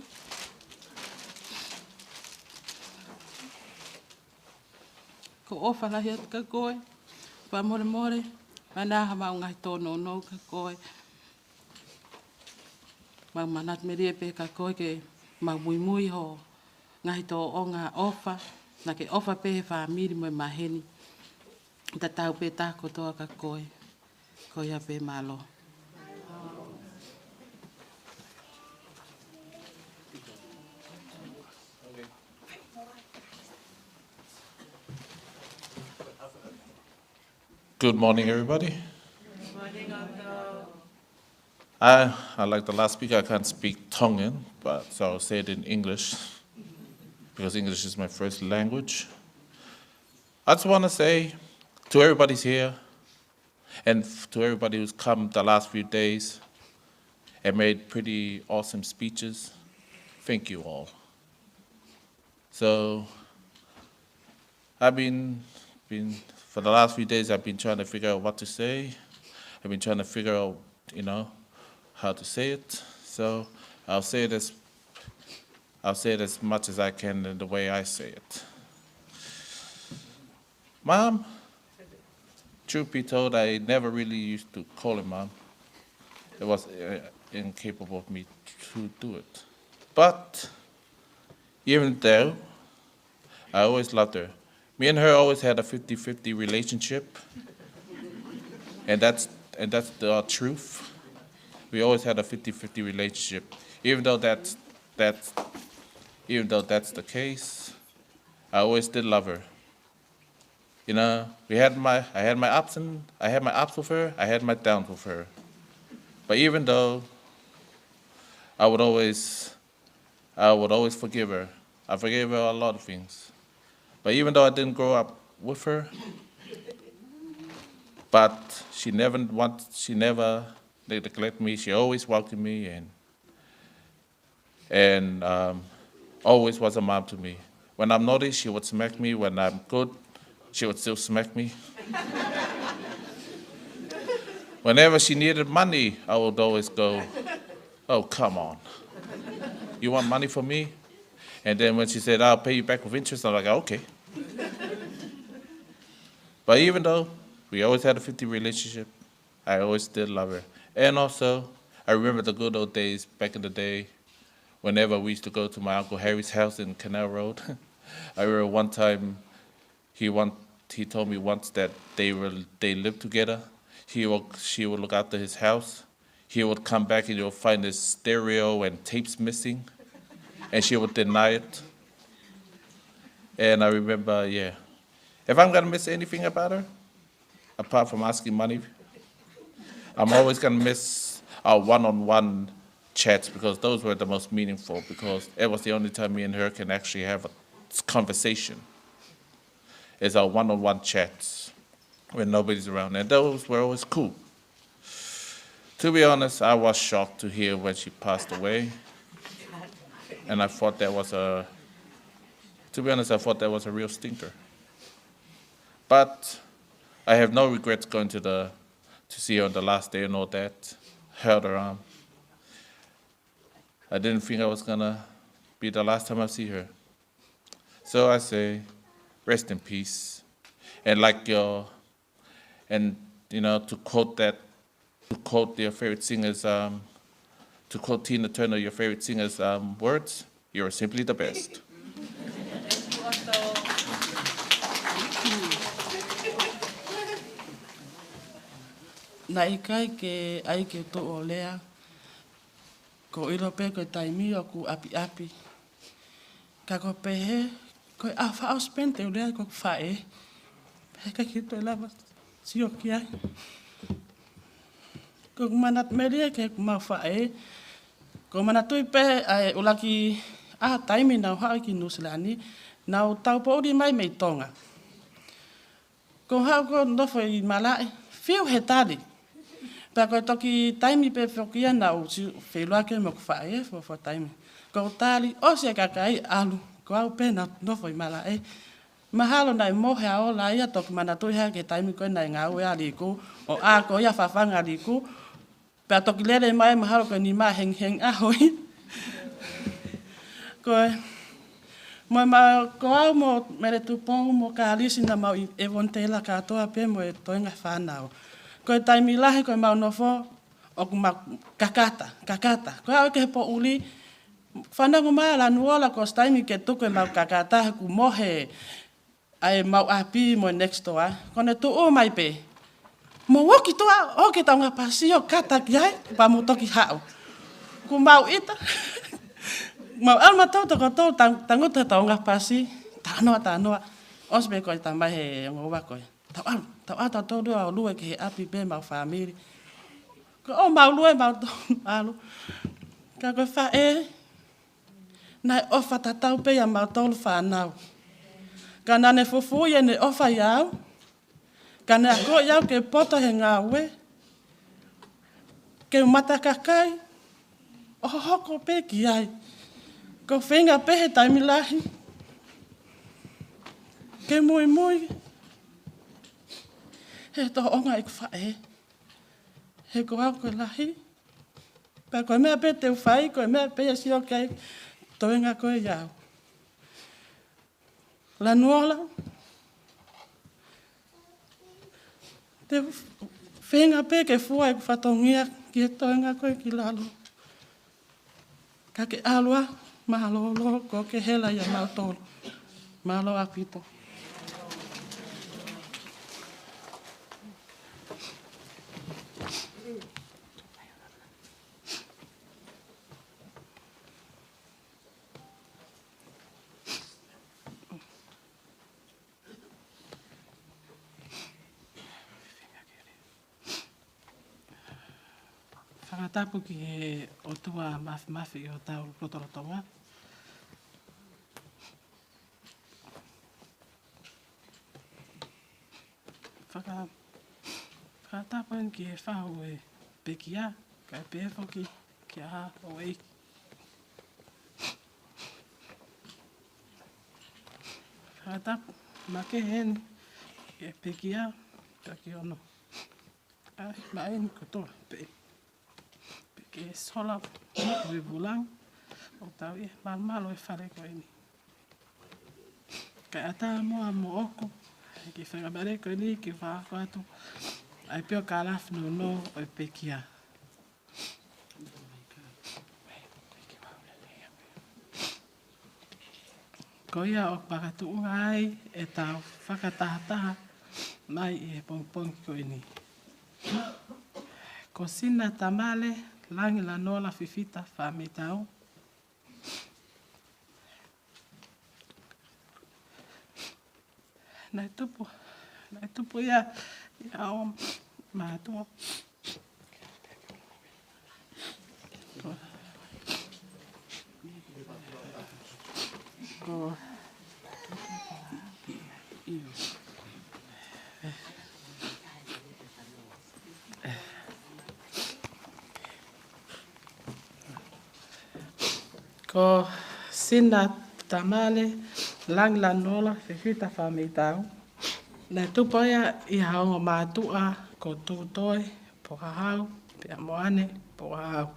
Ko e ʻofa lahi atu kia koe. Fakamolemole, ʻa ʻena ha mau ngaahi tōnounou kia koe. Mau manatu melie pē kia koe ke mau muimui ho ngaahi tōʻonga ʻofa, naʻá ke ʻofa pē he fāmili mo e maheni. Tatau pē taha kotoa kia koe. Ko ia pē, mālō. Good morning, everybody. Good morning, Uncle. I, unlike the last speaker, I can't speak Tongan, but so I'll say it in English, because English is my first language. I just wanna say to everybody's here, and f-, to everybody who's come the last few days and made pretty awesome speeches, thank you all. So, I've been, been, for the last few days, I've been trying to figure out what to say. I've been trying to figure out, you know, how to say it. So, I'll say it as, I'll say it as much as I can in the way I say it. Mom, truth be told, I never really used to call her mom. It was, uh, incapable of me to do it. But even though, I always loved her. Me and her always had a fifty-fifty relationship. And that's, and that's the truth. We always had a fifty-fifty relationship. Even though that's, that's, even though that's the case, I always did love her. You know, we had my, I had my ups and, I had my ups with her, I had my downs with her. But even though I would always, I would always forgive her. I forgave her a lot of things. But even though I didn't grow up with her, but she never want, she never neglected me. She always welcomed me and and, um, always was a mom to me. When I'm naughty, she would smack me. When I'm good, she would still smack me. Whenever she needed money, I would always go, "Oh, come on. You want money from me?" And then when she said, "I'll pay you back with interest," I'm like, "Okay." But even though we always had a fifty relationship, I always did love her. And also, I remember the good old days back in the day, whenever we used to go to my Uncle Harry's house in Canal Road. I remember one time he want, he told me once that they were, they lived together. He will, she would look after his house. He would come back and you'll find his stereo and tapes missing. And she would deny it. And I remember, yeah. If I'm gonna miss anything about her, apart from asking money, I'm always gonna miss our one-on-one chats, because those were the most meaningful, because it was the only time me and her can actually have a conversation. It's our one-on-one chats when nobody's around, and those were always cool. To be honest, I was shocked to hear when she passed away, and I thought that was a, to be honest, I thought that was a real stinker. But I have no regrets going to the, to see her on the last day and all that. Held her arm. I didn't think I was gonna be the last time I see her. So I say, rest in peace. And like your, and, you know, to quote that, to quote your favorite singer's, um, to quote Tina Turner, your favorite singer's, um, words, "You're simply the best." Naʻe ʻikai ke ʻai ke u toʻo lea, ko e ʻilo pē ko e taimi ʻoku ʻapiʻapi. Ka ko e pehē, ko e ʻaho faʻa spend te u lea ko e faʻē. Pehē ʻikai ke toe lava sio ki ai. Ko e manatu melie ke ʻoku mau faʻē. Ko e manatuʻi pē ʻa e ʻuluaki ʻa e taimi naʻa ku haʻu ki Nuʻusila ni, naʻa ku tau poʻuli mai mei Tonga. Ko e haʻu ko e nofo ʻi malaʻe, fiu he tali. Pea ko e toki taimi pē foki ia naʻa ku sio feʻiloaki mo ʻeku faʻē, fuofua taimi. Ko e tali, ʻosi e kakai ʻalu, ko au pē naʻa ku nofo ʻi malaʻe. Mahalo naʻe mohe ʻa e ola ia, toki manatuʻi hake he taimi ko ē naʻe ngāue ʻa Liku, ʻo ako ia fafanga Liku. Pea toki lele mai mahalo ko e nima hengihengi ʻaho ia. Ko e, mo e ma-, ko au mo Mele Tupou mo Kalisi naʻa mau ʻi Evonitela kātoa pē mo e toenga fānau. Ko e taimi lahi ko e mau nofo, ʻoku mau kakata, kakata. Ko au ki he poʻuli, fanongo mai Lanuola ko e taimi ke tuku e mau kakata, he kuo mohe ʻa e mau ʻapi mo e next door, ko ʻene tuʻu mai pē. Mou ō ki tuʻa, ō ki he taunga pasi ʻo kata ki ai, pea mou toki haʻu. Kuo mau ʻita, mau ʻalu mautolu toko tolu tang-, tangutu he taunga pasi, talanoa, talanoa. ʻOsi pē ko e tamai he ongo ua ko ē. Tau ʻalu, tau ʻalu tautolu ʻo lue ki he ʻapi pē mau fāmili. Ko ʻo mau lue mautolu ʻalu. Ka ko e faʻē, naʻe ʻofa tatau pē ʻia mautolu fānau. Ka naʻa ne fufū ʻene ʻofa ʻia au. Ka ne akoʻi au ke poto he ngāue. Ke mata kakai. ʻO hoko pē ki ai. Ko e feinga pē he taimi lahi. Ke muimui. He tōʻonga ʻeku faʻē. He ko au ko e lahi. Pea ko e meʻa pē te u fai, ko e meʻa pē ia sio ki ai, toenga ko ē ʻia au. Lanuola, te u feinga pē ke fua ʻeku fatongia ki he toenga ko ē ki lalo. Ka ke ʻalu ā, mālō ʻaupito, ko e hela ia mautolu. Mālō ʻaupito. Fakatapu ki he ʻOtua Māfimafi ʻi hotau lotolotonga. Faka-, fakatapu eni ki he fahu e pekia, kae pehē foki ki he houʻeiki. Fakatapu makehe eni ki he pekia, ka ki hono ʻai mai eni kotoa pē. Pea ke sola mo e vulangi, ʻo tau ʻi he malumalu e fale ko eni. Kae ʻatā muʻa moʻoku, ke fai e fale ko eni, ke fakahoko atu ʻa e pio kalafi nounou ʻo e pekia. Ko ia ʻoku makatuʻunga ai ʻetau fakatahataha mai ʻi he pongipongi ko eni. Ko Sina Tamale Langilanola Fifita Famitau. Naʻe tupu, naʻe tupu ia, ia ʻo mātuʻa. Ko, ko Sina Tamale Langi Lanuola Fifita Fameitau. Naʻe tupu ia ʻi ha ongo mātuʻa ko Tutoe Pokahau, pea mo ʻAne Pokahau.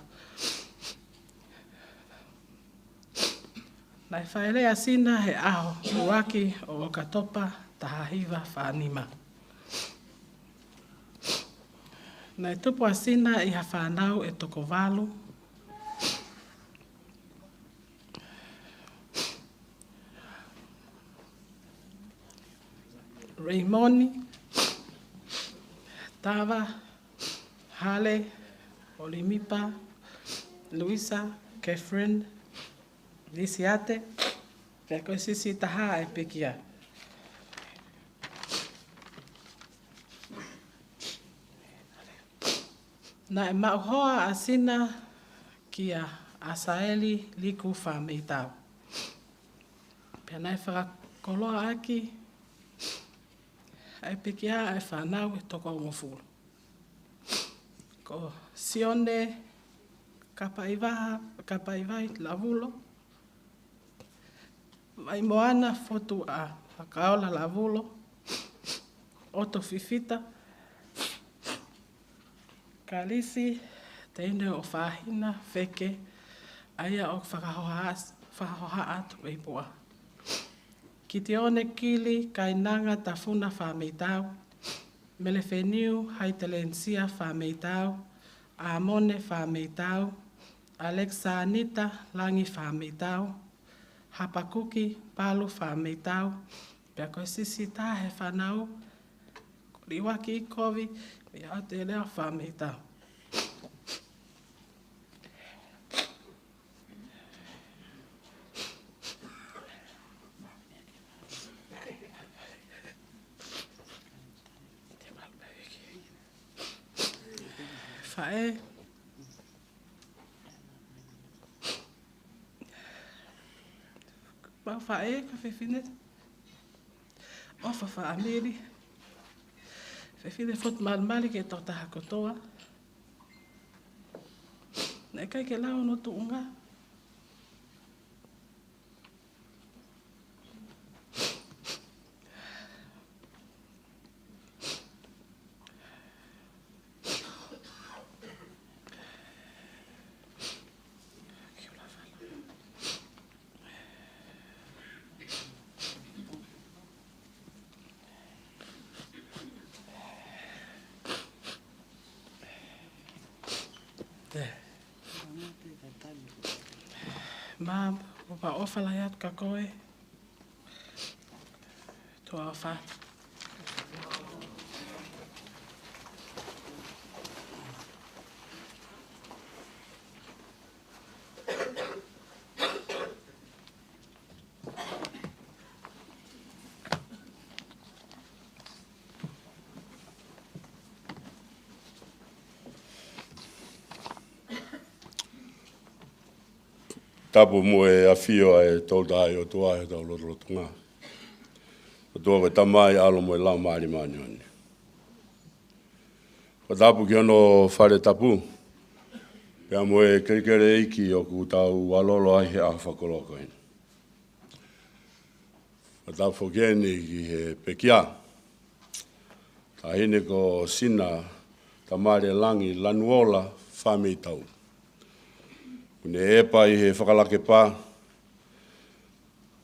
Naʻe fāʻeleʻi ʻa Sina he ʻaho ʻuluaki ʻo ʻOkatopa taha hiva fā nima. Naʻe tupu ʻa Sina ʻi ha fānau ʻe toko valu. Raymond, Tava, Hale, Olimipa, Luisa, Catherine, Lisiate, pea ko e siʻisiʻi taha ʻa e pekia. Naʻe maʻu hoa ʻa Sina kia ʻAsaeli Liku Fameitau. Pea naʻe fakakoloa ʻaki ʻa e pekia ʻa e fānau ʻe toko hongofulu. Ko Sione Kapaivaha, Kapaivai Lavulo, Vaimoana Fotuʻa Fakaola Lavulo, ʻOto Fifita, Kalisi Teine ʻo Fahina Feke, ʻa ia ʻoku fakahoha-, fakahohaʻa atu ʻi Puʻa. Kitione Kili Kainanga Tafuna Fameitau, Melefeniu Haitelensia Fameitau, ʻAmone Fameitau, ʻAlekisānita Langi Fameitau, Hapakuki Palu Fameitau, pea ko e siʻisiʻi taha he fānau, ko Liuaki Kovi, mei ʻAotelea Fameitau. Faʻē. Mau faʻē, ko e fefine ʻofa fāmili. Fefine fotu malimali ki he tokotaha kotoa. Naʻe ʻikai ke lau hono tuʻunga. Mā, ʻofa lahi atu kia koe. Tuʻa ʻofa. Tapu mo e ʻafio ʻa e Tolu Tahaʻi ʻOtua ʻi hotau lotolotonga. ʻOtua ko e Tamai, ʻAlo mo e Laumālie Māʻoniʻoni. Fakatapu ki hono fale tapu, pea mo e kelekele ʻeiki ʻoku tau ʻalolo ai he ʻaho fakakoloa ko eni. Fakatapu foki eni ki he pekia, taʻahine ko Sina Tamale Langi Lanuola Fameitau. Kuo ne ʻepa ʻi he fakalakepa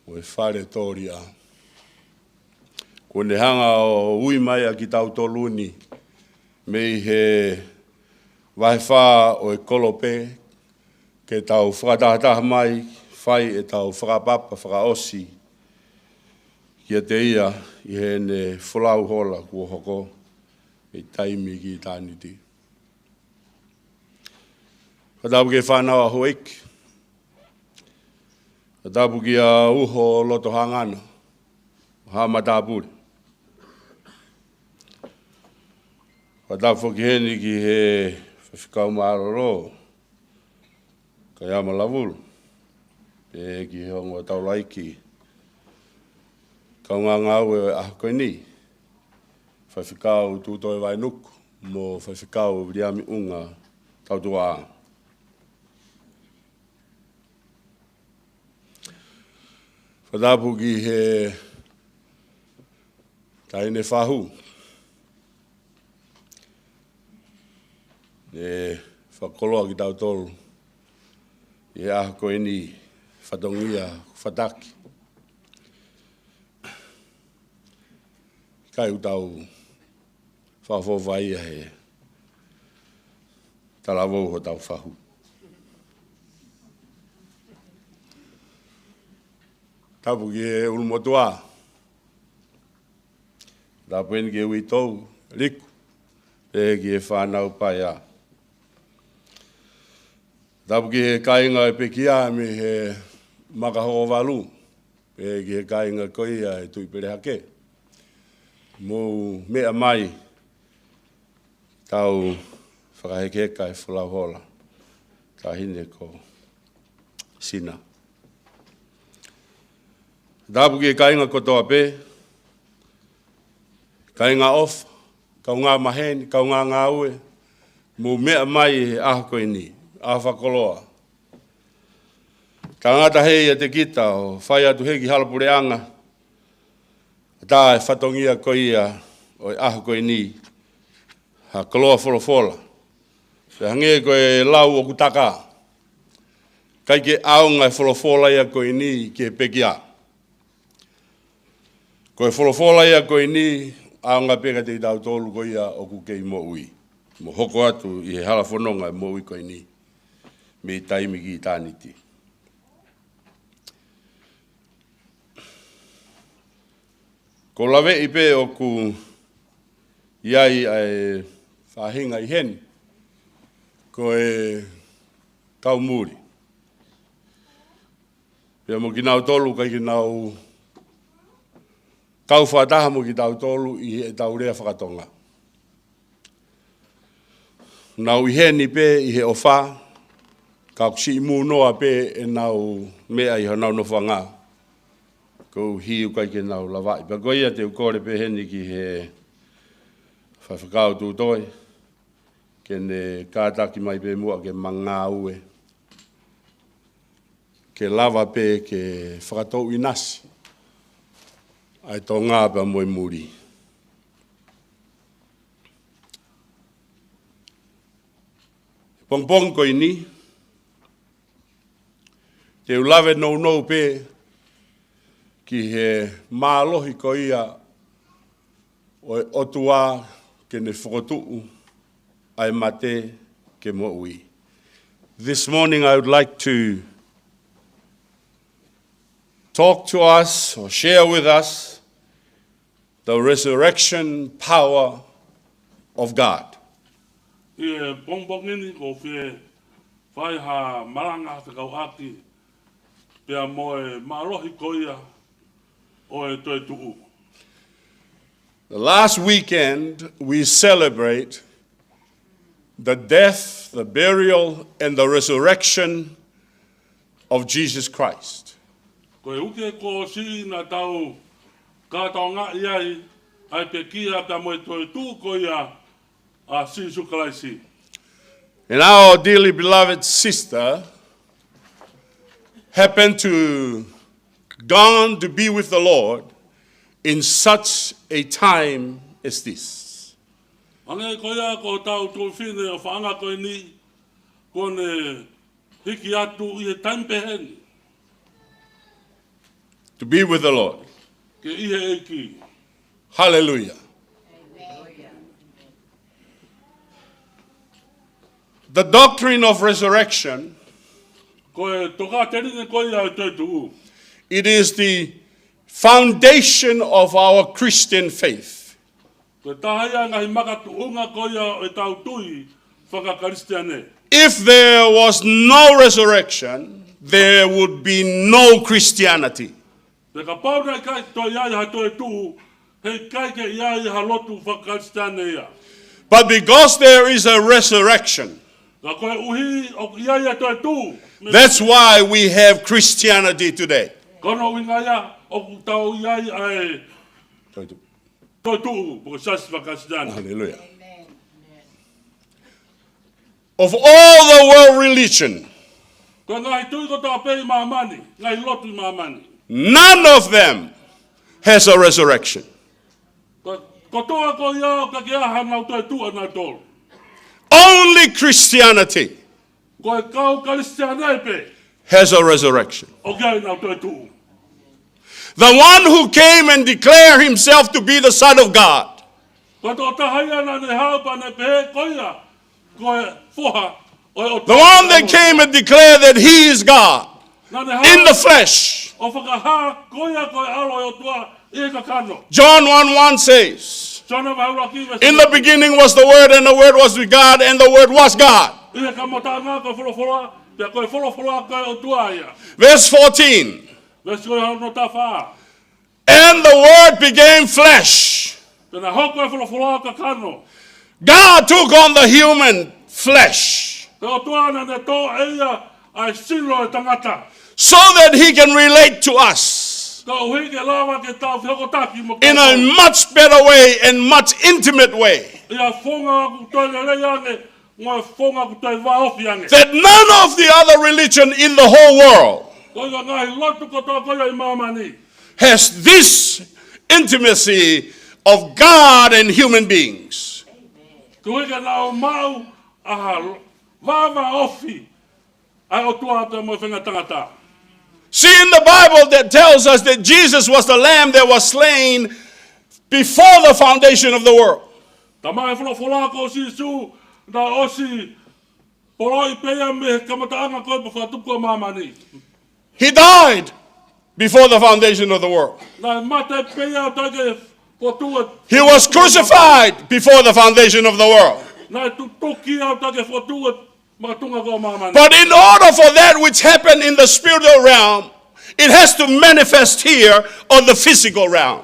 ʻo e fale tōliʻa. Kuo ne hanga ʻo ui mai ʻa kitautolu ni mei he vahe fā ʻo e kolope, ke tau fakatahataha mai, fai ʻetau fakapapa fakaʻosi kiate ia ʻi heʻene folau hola kuo hoko mei taimi ki ʻitāniti. Fakatapu ki he fānau ʻa houʻeiki. Fakatapu kia Uho Lotohangana, Haʻamatāpule. Fakatapu foki heni ki he faifekau mālōlō, Kaiama Lavulu. ʻE ki he ongo taulaʻeiki kaungāngāue ʻo e ʻaho ko eni, Faifekau Tūtoi Vainuku mo Faifekau Viliami ʻUnga Tautuʻa. Fakatapu ki he taʻahine fahu, ʻe fakakoloa kitautolu ʻi he ʻaho ko eni, fatongia, fataki. Kae ʻoku tau fakafofonga ia he talavou hotau fahu. Tapu ki he ʻulumotuʻa. Tapu eni ki he uitou, Liku, pehē ki he fānau paea. Tapu ki he kāinga ʻo e pekia mei he Maka Hokovalu, pehē ki he kāinga ko ia ʻo e Tuʻi Pelehake. Mou meʻa mai, tau fakahekeheka he folau hola, taʻahine ko Sina. Tapu ki he kāinga kotoa pē, kāinga ʻofa, kaungā maheni, kaungā ngāue, mou meʻa mai he ʻaho ko eni, ʻaho fakakoloa. Ka ngata he ʻiate kita ʻo fai atu he ki hala puleʻanga, tā e fatongia ko ia ʻo e ʻaho ko eni, ha koloa folofola. Pea hangē ko e lau ʻoku taka, ʻikai ke ʻaonga e folofola ia ko eni ki he pekia. Ko e folofola ia ko eni, ʻaonga pē kiate kitautolu ko ia ʻoku kei moʻui, mo hoko atu ʻi he hala fononga e moʻui ko eni, mei taimi ki ʻitāniti. ʻOku ou laveʻi pē ʻoku ʻi ai ʻa e faʻahinga ʻi heni, ko e kau muli. Pea mo kinautolu ʻikai ke nau kau fakataha mo kitautolu ʻi heʻetau lea fakatonga. Nau ʻi heni pē ʻi he ʻofa, ka ʻoku siʻi mūnoa pē ʻenau meʻa ʻi honau nofoʻanga, koeʻuhi ʻoku ʻikai ke nau lavaʻi. Pea ko ia te u kole pē heni ki he Faifekau Tūtoi, ke ne kātaki mai pē muʻa ke ma ngāue, ke lava pē ke fakatouʻinasi ʻa e Tonga pea mo e muli. Pongipongi ko eni, te u lave nounou pē ki he mālohi ko ia ʻo e ʻOtua ke ne fokotuʻu ʻa e mate ke moʻui. This morning I would like to talk to us or share with us the resurrection power of God. ʻI he pongipongi ni ʻoku ou fie fai ha malanga fekauʻaki pea mo e mālohi ko ia ʻo e toetuʻu. The last weekend we celebrate the death, the burial, and the resurrection of Jesus Christ. Ko e uike kuo ʻosi naʻa tau kātoangaʻi ai ʻa e pekia pea mo e toetuʻu ko ia ʻa Sīsū Kalaisi. And our dearly beloved sister happened to gone to be with the Lord in such a time as this. Hangē ko ia ko hotau tuofefine ʻofaʻanga ko eni, kuo ne hiki atu ʻi he taimi pehē ni. To be with the Lord. Ke ʻi he ʻEiki. Hallelujah. The doctrine of resurrection, ko e tokāteline ko ia ʻo e toetuʻu, it is the foundation of our Christian faith. Ko e taha ia e ngaahi makatuʻunga ko ia ʻo ʻetau tui faka-Kalisitiane. If there was no resurrection, there would be no Christianity. Pea kapau naʻe ʻikai toe ʻi ai ha toetuʻu, heʻikai ke ʻi ai ha lotu faka-Kalisitiane ia. But because there is a resurrection, Ka koeʻuhi ʻoku ʻi ai ʻa e toetuʻu. That's why we have Christianity today. Ko hono ʻuhinga ia ʻoku tau ʻi ai ʻa e toetuʻu, pe ko e siasi fakakalisitiane. Hallelujah. Of all the world religion, Ko e ngaahi tui kotoa pē ʻi māmani, ngaahi lotu ʻi māmani, none of them has a resurrection. Ko, kotoa ko ia ʻoku ʻikai ke ʻi ai haʻanau toetuʻu ʻanautolu. Only Christianity Ko e kau Kalisitiane pē has a resurrection. ʻOku ʻi ai ʻenau toetuʻu. The one who came and declared himself to be the Son of God. Ko e tokotaha ia naʻa ne haʻu pea ne pehē ko ia ko e Foha ʻo e ʻOtua. The one that came and declared that he is God Naʻa ne haʻu in the flesh. ʻO fakahā ko ia ko e ʻAlo ʻo e ʻOtua ʻi he kakano. John one one says, Sione vahe ʻuluaki veesi In the beginning was the Word, and the Word was with God, and the Word was God. ʻI he kamataʻanga ko e Folofola, pea ko e Folofola ko e ʻOtua ia. Verse fourteen. Veesi ko ia hono taha fā. And the Word became flesh. Pea naʻe hoko e Folofola ʻo kakano. God took on the human flesh Ko e ʻOtua naʻa ne tō ʻe ia ʻa e sino ʻo e tangata. so that he can relate to us Koeʻuhi ke lava ke tau fehokotaki mo in a kitautolu much better way and much intimate way. ʻI ha founga ʻoku toe lelei ange, mo e founga ʻoku toe vāofi ange. That none of the other religion in the whole world Ko e ngaahi lotu kotoa ko ia ʻi māmani has this intimacy of God and human beings. Koeʻuhi ke nau maʻu ʻa e vāvāofi ʻa e ʻOtua pea mo e faʻahinga tangata. See, in the Bible that tells us that Jesus was the lamb that was slain before the foundation of the world. Talamai ʻe he Folofola ko Sīsū naʻe ʻosi poloʻi pē ia mei he kamataʻanga ko ē pe fakatupu ko ē ʻo māmani. He died before the foundation of the world. Naʻe mate pē ia ʻo taʻe ke fokotuʻu e He was crucified before the foundation of the world. Naʻe tutuki ia ʻo taʻe ke fokotuʻu e makatuʻunga ko ē ʻo māmani. But in order for that which happened in the spiritual realm, it has to manifest here on the physical realm.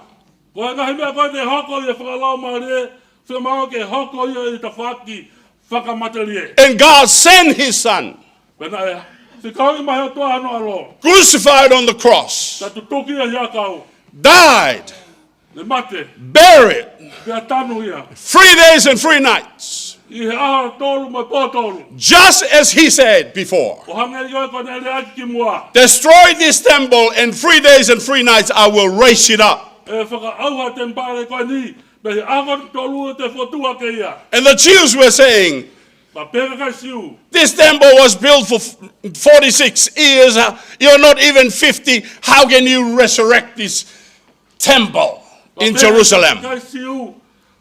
Ko e ngaahi meʻa ko ē ne hoko ʻi he fakalaumālie, fiemaʻu ke hoko ia ʻi he tafaʻaki fakamatelie. And God sent his son, Pea naʻe fekauʻi mai ʻe he ʻOtua hono ʻAlo. crucified on the cross, Naʻe tutuki ia ʻi he ʻakau. died, Ne mate. buried, Pea tanu ia. three days and three nights, ʻI he ʻaho tolu mo e pō tolu. just as he said before. ʻO hangē ia ko ʻene leaʻaki kimuʻa. Destroy this temple, and three days and three nights I will raise it up. ʻE fakaʻauha e temipale ko eni, pea ʻi he ʻaho tolu te u fokotuʻu hake ia. And the Jews were saying, Pea pehē ʻe he kakai Siu. This temple was built for forty-six years. Uh, you're not even fifty. How can you resurrect this temple in Jerusalem? Pehē ʻe he kakai Siu,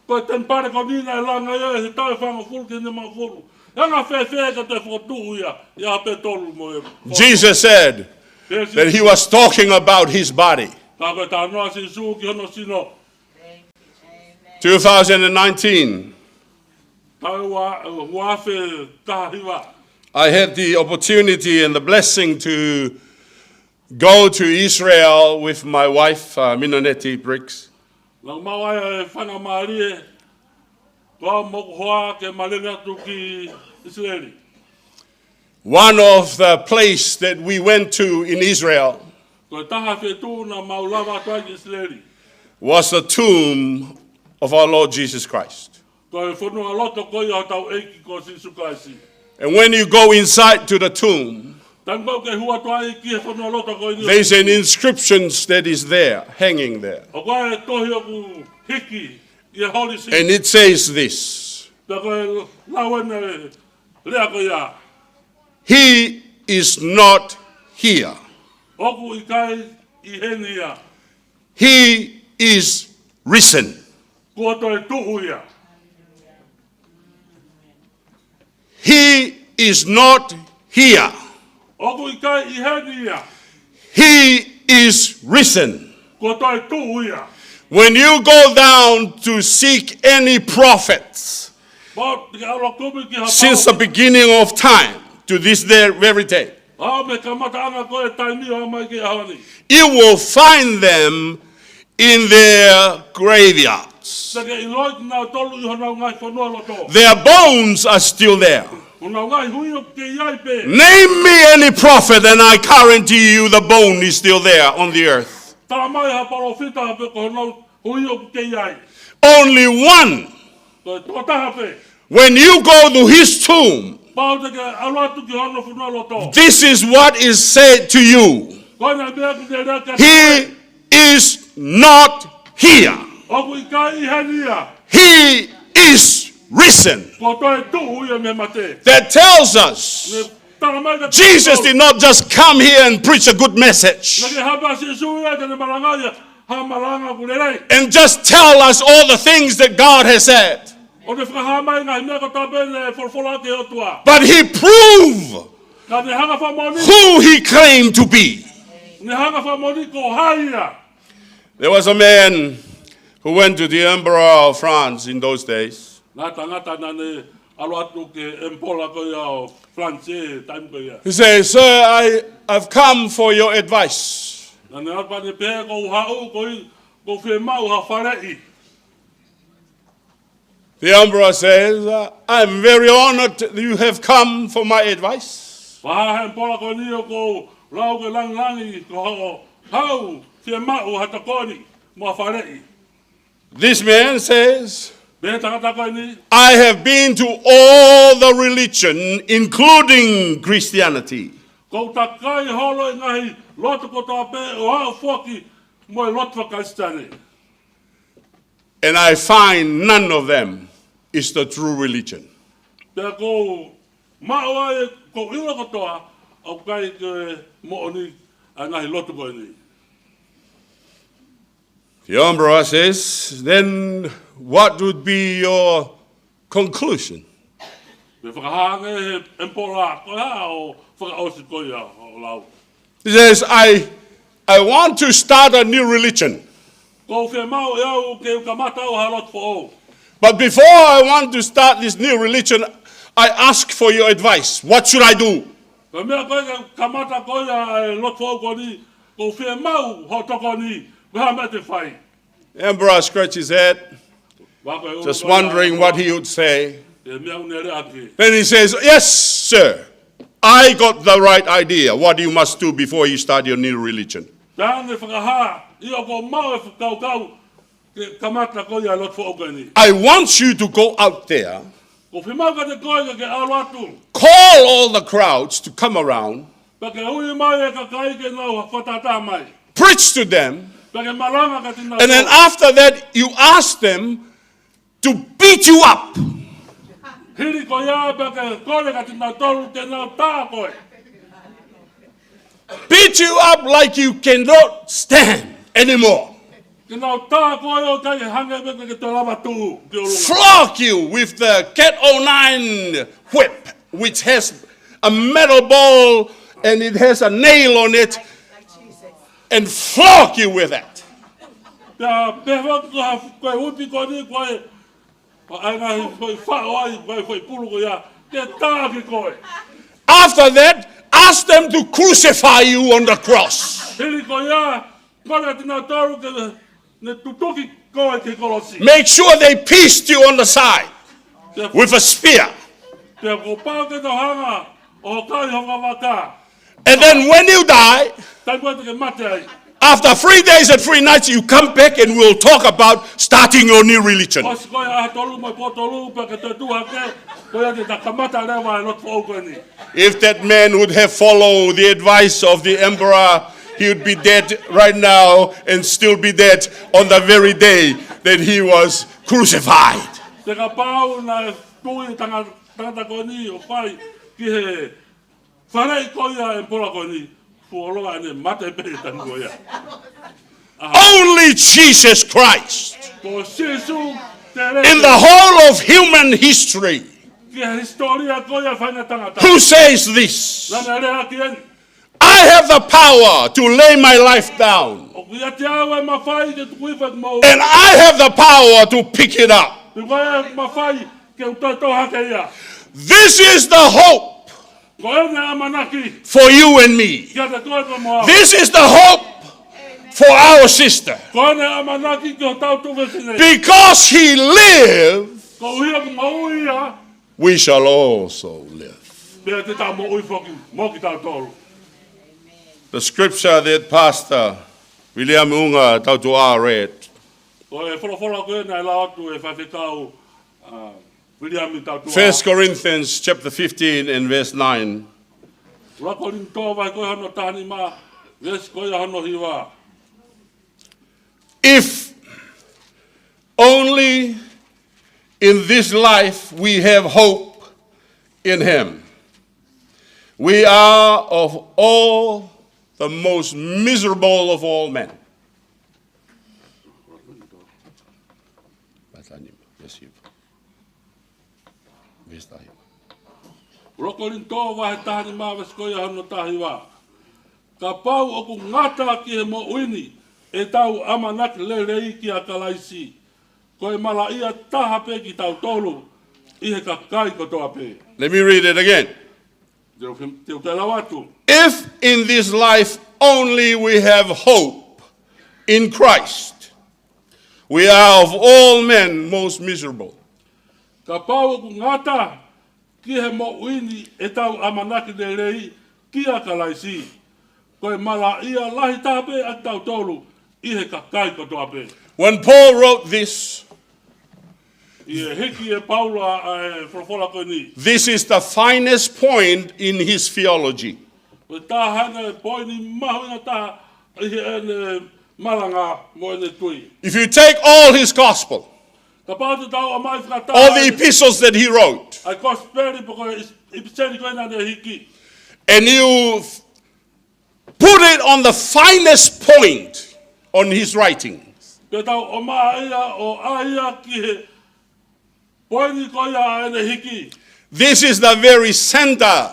ko e temipale ko eni naʻe langa ia he taʻu ʻe fāngofulu ki he nimangofulu. Anga fēfē ka te u fokotuʻu ia ʻi he ʻaho pē tolu mo e pō? Jesus said Pehē ʻe Sīsū. that he was talking about his body. Ka ko e talanoa ʻa Sīsū ki hono sino. two thousand nineteen, Taʻu ua, ua afe taha hiva. I had the opportunity and the blessing to go to Israel with my wife, uh, Minoneti Briggs. Naʻa ku maʻu ai e faingamālie, ko au mo hoku hoa ke malanga atu ki ʻIsileli. One of the place that we went to in Israel Ko e taha feituʻu naʻa mau lava atu ai ki ʻIsileli was the tomb of our Lord Jesus Christ. ko e fonualoto ko ia ʻo hotau ʻEiki ko Sīsū Kalaisi. And when you go inside to the tomb, Taimi ko ē ʻoku ke hū atu ai ki he fonualoto ko eni, there's an inscription that is there, hanging there. ʻoku ʻi ai e tohi ʻoku hiki ʻi he holisī. And it says this, Pea ko e lau ʻene lea ko ia, "He is not here. ʻOku ʻikai ʻi heni ia. He is risen. Kuo toe tuʻu ia. He is not here. ʻOku ʻikai ʻi heni ia. He is risen." Kuo toe tuʻu ia. When you go down to seek any prophets, Mau te ke ʻalu ʻo kumi ki ha since the pau beginning of time to this day, very day, ʻo aʻu mei he kamataʻanga ko ē taimi ʻo aʻu mai ki he ʻaho ni, you will find them in their graveyards. Te ke ʻiloʻi kinautolu ʻi honau ngaahi fonualoto. Their bones are still there. Ko honau ngaahi hui ʻoku kei ʻi ai pē. Name me any prophet, and I guarantee you the bone is still there on the earth. Tala mai ha palōfita pe ko honau hui ʻoku kei ʻi ai. Only one. Ko e tokotaha pē. When you go to his tomb, Kapau te ke ʻalu atu ki hono fonua loto. This is what is said to you. Ko e meʻa ʻoku ne lea ki ai. He is not here. ʻOku ʻikai ʻi heni ia. He is risen. Kuo toe tuʻu ia mei he mate. That tells us Ne tala mai ka Jesus did not just come here and preach a good message Naʻe ʻikai haʻu pē ʻa Sīsū ia ke ne malangaʻi ha malanga ʻoku lelei. and just tell us all the things that God has said, ʻO ne fakahā mai ngaahi meʻa kotoa pē naʻe folofola ki ai ʻOtua. but he proved Ka ne hanga ʻo fakamoʻoni. who he claimed to be. Ne hanga ʻo fakamoʻoni ko hai ia. There was a man who went to the emperor of France in those days. Naʻe tangata naʻa ne ʻalu atu ki he ʻemipola ko ia ʻo Falanisē, taimi ko ia. He says, "Sir, I, I've come for your advice." Naʻa ne ʻalu pea ne pehē, ʻOku ou haʻu koeʻuhi ʻoku ou fie maʻu ha faleʻi. The emperor says, "Uh, I'm very honored you have come for my advice." Pehē ʻe he ʻemipola ko eni, ʻOku ou lau ke langilangi ko hoʻo haʻu fie maʻu ha tokoni mo ha faleʻi. This man says, Pehē ʻe he tangata ko eni, "I have been to all the religion, including Christianity, ʻOku ou takai holo ʻi he ngaahi lotu kotoa pē ʻo aʻu foki mo e lotu faka-Kalisitiane. and I find none of them is the true religion." Pea ʻoku ou maʻu ai, ʻoku ou ʻilo kotoa, ʻoku ʻikai ke moʻoni ʻa e ngaahi lotu ko eni. The emperor says, "Then what would be your conclusion?" Pea fakahā ange ʻe he ʻemipola, Ko e hā hoʻo fakaʻosi ko ia ʻo lau? He says, "I, I want to start a new religion. ʻOku ou fie maʻu ʻe au ke u kamata ʻa e lotu foʻou. But before I want to start this new religion, I ask for your advice. What should I do?" Ko e meʻa ko ē ke kamata ko ia e lotu foʻou ko eni, ʻoku ou fie maʻu hoʻo tokoni, ko e hā e meʻa te u fai? Emperor scratch his head, Pea ko e just ʻuluaki wondering what he would say. Ko e meʻa ʻoku ne lea ki ai. Then he says, "Yes, sir. I got the right idea what you must do before you start your new religion. Pea ne fakahā, ʻIo, ʻoku ou maʻu e fakakaukau ke kamata ko ia e lotu foʻou ko eni. I want you to go out there, ʻOku ou fie maʻu kiate koe ke ke ʻalu atu. Call all the crowds to come around, Pea ke ui mai e kakai ke nau fakatātā mai. Preach to them, Pea ke malanga kiate kinautolu. And then after that, you ask them to beat you up. Hili ko ia pea ke kole kiate kinautolu ke nau tā koe. Beat you up like you cannot stand anymore. Ke nau tā koe ʻo ʻikai hangē pē ʻoku ke toe lava tuʻu ki ʻolunga. Flog you with the Cat O nine whip, which has a metal ball and it has a nail on it, and flog you with it. Pea pehē foki ko e hui ko eni ko e, ʻa e ngaahi foʻi faʻo ai, ko e foʻi pulu ko ia, ke tā ʻaki koe. After that, ask them to crucify you on the cross. Hili ko ia, kole kiate kinautolu ke ne tutuki koe ki he kolosi. Make sure they pierced you on the side with a spear. Pea kuo pau ke nau hanga ʻo hokai ho ngaahi vaka. And then when you die, Taimi ko ē te ke mate ai. after three days and three nights, you come back and we'll talk about starting your new religion. ʻOsi ko ia ʻaho tolu mo e pō tolu pea ke toe tuʻu hake, ko ia te ta kamata leva e lotu foʻou ko eni. If that man would have followed the advice of the emperor, he would be dead right now and still be dead on the very day that he was crucified. Te kapau naʻe tui tanga-, tangata ko eni ʻo fai ki he faleʻi ko ia e ʻemipola ko eni, fuoloa ʻene mate pē he taimi ko ia. Only Jesus Christ Ko Sīsū te lea in the whole of human history ki he hisitōlia ko ia e faʻahinga tangata. who says this, Naʻa ne lea ki ai, "I have the power to lay my life down, ʻOku ʻiate au e mafai ke tuku hifo ʻeku moʻui. and I have the power to pick it up." Pea ko e mafai ke u toitoi hake ia. This is the hope Ko eni e ʻamanaki for you and me. kiate koe pea mo au. This is the hope for our sister. Ko eni e ʻamanaki ki hotau tuofefine. Because he lived, Koeʻuhi ʻoku moʻui ia. we shall also live. Pea te tau moʻui foki mo kitautolu. The scripture that Pastor Viliami Unga Tautuʻa read, ko e folofola ko ē naʻe lau atu ʻe Faifekau, uh, Viliami Tautuʻa. First Corinthians chapter fifteen and verse nine. ʻUluaki Kolinitō vahe ko ē hono taha nima, veesi ko ē hono hiva. If only in this life we have hope in him, we are of all the most miserable of all men. Veesi taha hiva. ʻUluaki Kolinitō vahe taha nima veesi ko ē hono taha hiva. Kapau ʻoku ngata ki he moʻui ni ʻetau ʻamanaki lelei kia Kalaisi, ko e malaʻia taha pē kitautolu ʻi he kakai kotoa pē. Let me read it again. Te u fem-, te u toe lau atu. If in this life only we have hope in Christ, we are of all men most miserable. Kapau ʻoku ngata ki he moʻui ni ʻetau ʻamanaki lelei kia Kalaisi, ko e malaʻia lahi taha pē ʻa kitautolu ʻi he kakai kotoa pē. When Paul wrote this, ʻi he hiki ʻe Paula ʻa e folofola ko eni, this is the finest point in his theology. Ko e taha ʻene poini mahuʻinga taha ʻi heʻene malanga mo ʻene tui. If you take all his gospel, kapau te tau ʻomai fakataha all the epistles that he wrote, ʻa e kosipeli pe ko e ʻipiseli ko ē naʻa ne hiki, and you put it on the finest point on his writings, pea tau ʻomai ia ʻo ʻai ia ki he poini ko ia ʻa ʻene hiki. This is the very center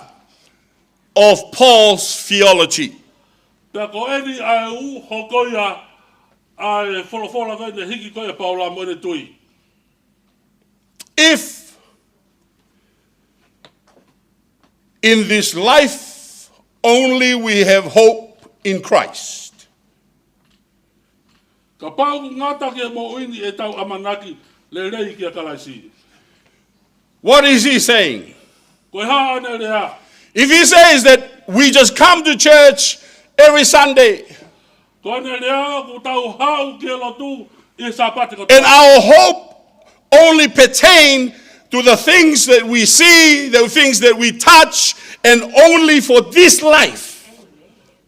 of Paul's theology. Pea ko eni ʻa e ʻū hoko ia ʻa e folofola ko ē naʻe hiki ko ē ʻe Paula mo ʻene tui. If in this life only we have hope in Christ, kapau ʻoku ngata ki he moʻui ni ʻetau ʻamanaki lelei kia Kalaisi. What is he saying? Ko e hā ʻene lea? If he says that we just come to church every Sunday, ko ʻene lea ʻoku tau haʻu ki he lotu ʻi he Sāpate kotoa, and our hope only pertain to the things that we see, the things that we touch, and only for this life.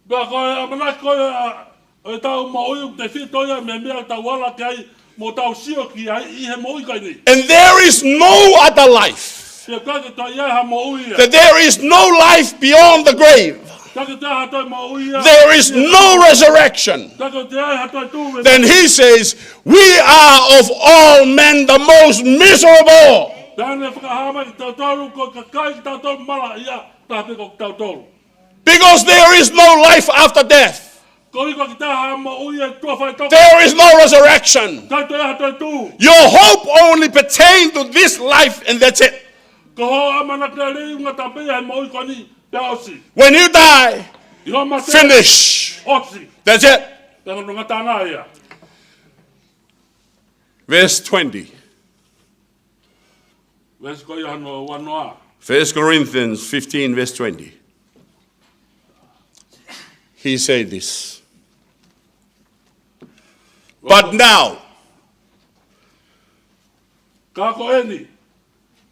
Pea ko e ʻamanaki ko ē ʻa ʻetau moʻui ʻoku tefito ia mei he meʻa ʻoku tau ala ki ai mo tau sio ki ai ʻi he moʻui ko eni. And there is no other life. Pea ʻoku ʻikai ke toe ʻi ai ha moʻui ia. That there is no life beyond the grave. ʻIkai ke toe ʻi ai ha toe moʻui ia. There is no resurrection. ʻIkai ke toe ʻi ai ha toe tū. Then he says, we are of all men the most miserable. Pea ne fakahā mai kitautolu ko e kakai kitautolu malaʻia taha pē ko kitautolu. Because there is no life after death. Koeʻuhi ʻoku ʻikai ke toe ʻi ai ha moʻui ʻi tuʻa faʻitoka. There is no resurrection. ʻIkai toe ʻi ai ha toe tū. Your hope only pertains to this life and that's it. Ko hoʻo ʻamanaki lelei ʻoku ngata pē ia he moʻui ko eni pea ʻosi. When you die, ʻi hoʻo mate, finish. ʻOsi. That's it. Pea ngata ai ia. Verse twenty. Veesi ko ia hono uanoa. First Corinthians fifteen, verse twenty. He said this. But now, ka ko eni.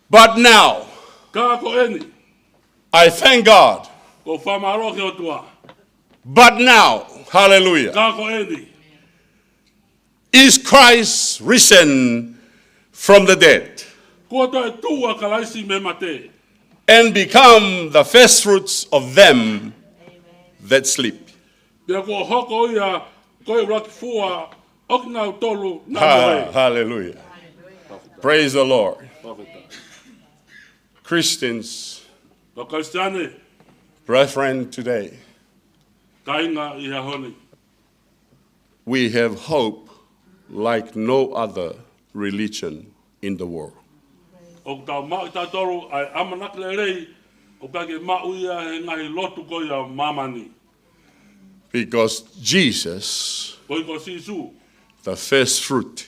But now, ka ko eni. I thank God. ʻOku ou fakamālō ki he ʻOtua. But now, hallelujah. Ka ko eni. Is Christ risen from the dead? Kuo toetuʻu ʻa Kalaisi mei he mate. And become the first fruits of them that sleep. Pea kuo hoko ia ko e ʻuluaki fua ʻo kinautolu naʻa nau mohe. Hallelujah. Praise the Lord. Christians, kau Kalisitiane, brethren, today, kāinga ʻi he ʻaho ni. We have hope like no other religion in the world. ʻOku tau maʻu ʻe tautolu ʻa e ʻamanaki lelei ʻoku ʻikai ke maʻu ia he ngaahi lotu ko ia ʻo māmani. Because Jesus, koeʻuhi ko Sīsū, the first fruit,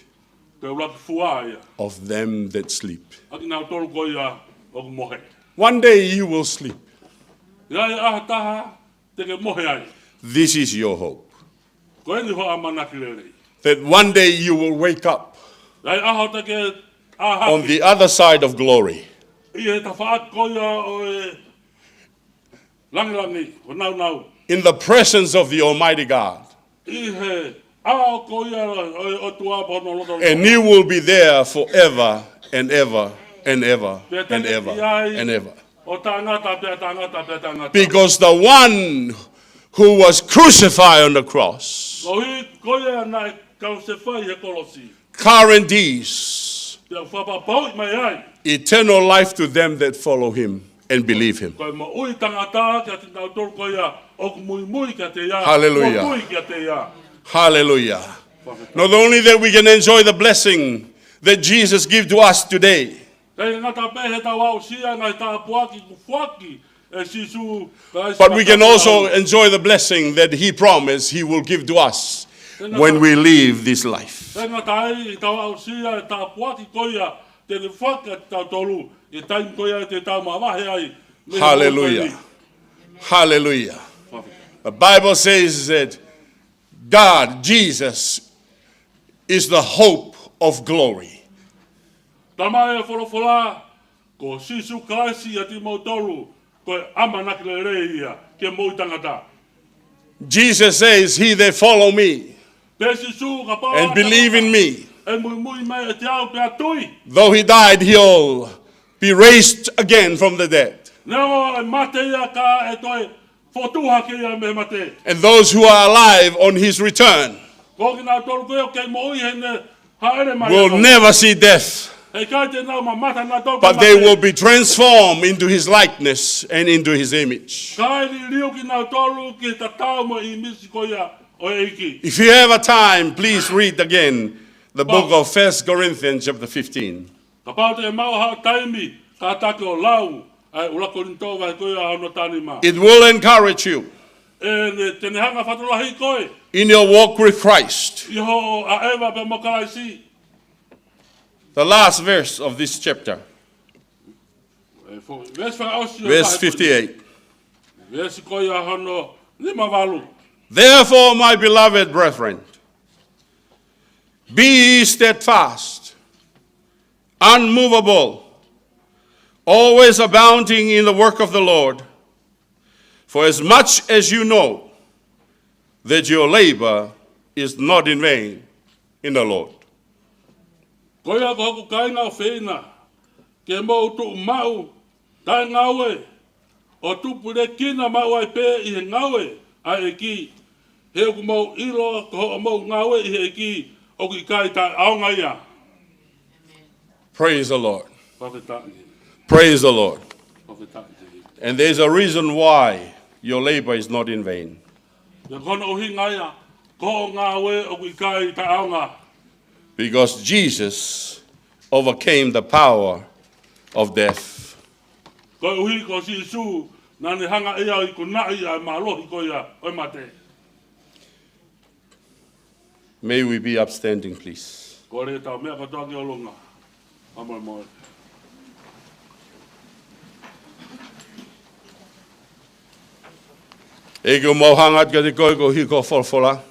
ko e ʻuluaki fua ia, of them that sleep. ʻA kinautolu ko ia ʻoku mohe. One day you will sleep. ʻI ai ʻaho taha te ke mohe ai. This is your hope. Ko eni ho ʻamanaki lelei. That one day you will wake up ʻI ai ʻaho te ke ʻā hake on the other side of glory, ʻi he tafaʻaki ko ia ʻo e langilangi, ʻo naunau. in the presence of the Almighty God. ʻI he ʻao ko ia ʻo e ʻOtua pea mo hono loto. And you will be there forever and ever and ever Pea te and ke ever ʻi ai and ever. ʻo taʻengata, pea taʻengata, pea taʻengata. Because the one who was crucified on the cross Koeʻuhi ko ia naʻe kalusefai he kolosi, guarantees pea fakapapauʻi mai ai eternal life to them that follow him and believe him. ko e moʻui taʻengata kiate kinautolu ko ia ʻoku muimui kiate ia, Hallelujah. Muimui kiate ia. Hallelujah. Not only that we can enjoy the blessing that Jesus gives to us today, Kae ʻikai ngata pē heʻetau aʻusia ngaahi tāpuaki kuo foaki ʻe Sīsū Kalaisi but we can maʻatautolu, also enjoy the blessing that he promised he will give to us when we live this life. Kae ʻikai ngata ai, ʻetau aʻusia e tāpuaki ko ia te ne foaki kiate kitautolu ʻi he taimi ko ia te tau mavahe ai mei he Hallelujah. moʻui ko eni. Hallelujah. The Bible says that God, Jesus, is the hope of glory. Talamai ʻe he folofola, ko Sīsū Kalaisi ʻiate kimoutolu, ko e ʻamanaki lelei ia ki he moʻui taʻengata. Jesus says, "He that follow me Pehē ʻe Sīsū, kapau and believe in me, ʻe muimui mai ʻiate au pea tui. though he died, he'll be raised again from the dead." Neongo ʻe mate ia ka ʻe toe fotu hake ia mei he mate. And those who are alive on his return Ko kinautolu ko ia ʻoku kei moʻui heʻene hāʻele mai will ʻo never see death, heʻikai te nau mamata nautolu but ki they he mate. Will be transformed into his likeness and into his image. Kae liliu kinautolu ki he tatau mo e ʻīmisi ko ia ʻo e ʻEiki. If you have a time, please read again the book of First Corinthians chapter fifteen. Kapau te ke maʻu ha taimi, kātaki ʻo lau ʻa e ʻuluaki Kolinitō vahe ko ia hono tahanima. It will encourage you ʻE ne, te ne hanga ʻo fakalahi koe in your walk with Christ. ʻi hoʻo ʻaʻeva pea mo Kalaisi. The last verse of this chapter, ʻE fo-, veesi fakaʻosi ʻo e verse vahe ko eni. fifty-eight. Veesi ko ia hono nimavalu. Therefore, my beloved brethren, be ye steadfast, unmovable, always abounding in the work of the Lord, for as much as you know that your labor is not in vain in the Lord. Ko ia ko hoku kāinga ʻofeina, ke mou tuʻu maʻu, taʻengaue, ʻo tupulekina maʻu ai pē ʻi he ngāue ʻa e ʻEiki, he ʻoku mou ʻilo ko hoʻomou ngāue ʻi he ʻEiki ʻoku ʻikai taʻeʻaonga ia. Praise the Lord. Fakafetaʻi. Praise the Lord. Fakafetaʻi. And there's a reason why your labor is not in vain. Ia ko hono ʻuhinga ia, ko hoʻo ngāue ʻoku ʻikai taʻeʻaonga. Because Jesus overcame the power of death. Koeʻuhi ko Sīsū, naʻa ne hanga ʻe ia ʻo ikunaʻi ʻa e mālohi ko ia ʻo e mate. May we be upstanding, please. Kole tau meʻa kātoa ki ʻolunga. Amoe moe. ʻEiki, ʻoku mau hanga atu kiate koe koeʻuhi ko hoʻo folofola.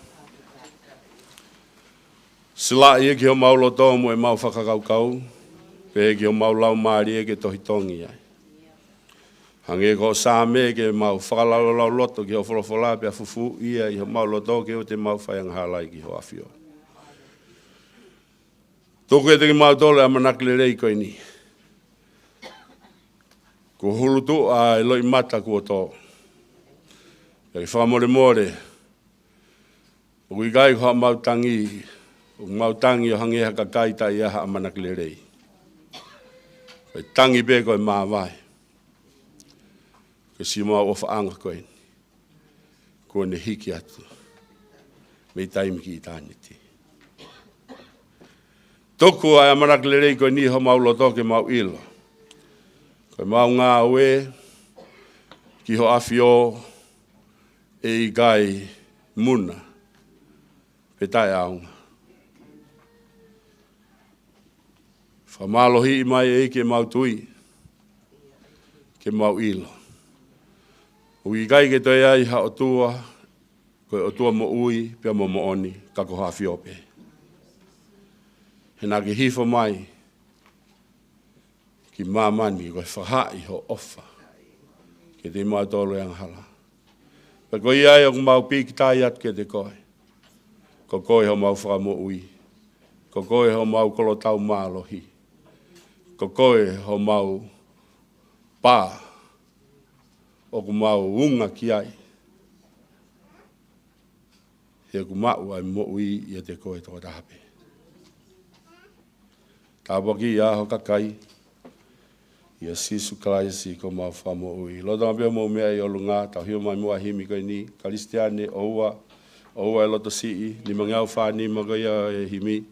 Silaʻi ia ki homau loto mo ʻemau fakakaukau, pehē ki homau laumālie ke tohitongi ai. Hangē ko e Saame, ke mau fakalaulauloto ki hoʻo folofola pea fufū ia ʻi homau loto ke ʻoua te mau faiangahala ai ki ho ʻAfio. Tuku kiate kimautolu e ʻamanaki lelei ko eni. Kuo hulutuʻa e loʻimata kuo tō. Pea ke fakamolemole, ʻoku ʻikai ko haʻamau tangi, ʻoku mau tangi ʻo hangē ha kakai taʻe ʻi ai ha ʻamanaki lelei. Ko e tangi pē ko e māvae. Ko e siʻomau ʻofaʻanga ko eni kuo ne hiki atu mei taimi ki ʻitāniti. Tuku ʻa e ʻamanaki lelei ko eni ʻi homau loto ke mau ʻilo ko ʻemau ngāue ki ho ʻAfio ʻe ʻikai muna pe taʻeʻaonga. Fakamālohiʻi mai ʻEiki ʻemau tui. ke mau ʻilo ʻoku ʻikai ke toe ʻi ai ha ʻOtua, ko e ʻOtua moʻui pea mo moʻoni, ka ko e ʻAfio pē. He naʻa ke hifo mai ki māmani ko e fakahaaʻi ho ʻofa kiate kimautolu e angahala. Pea ko ia ai ʻoku mau pīkitai atu kiate koe. Ko koe homau fakamoʻui. Ko koe homau kolotau mālohi. Ko koe homau pā ʻoku mau unga ki ai. He ʻoku mau ʻai moʻui ʻiate koe tokotaha pē. Tāpuakiʻi ʻa ho kakai ʻia Sīsū Kalaisi ko homau fakamoʻui. Loto atu pē homau meʻa ʻi ʻolunga, tau hio mai muʻa himi ko eni, Kalisitiane ʻoua, ʻoua ʻe loto siʻi, nimangeau fā nima ko ia e himi.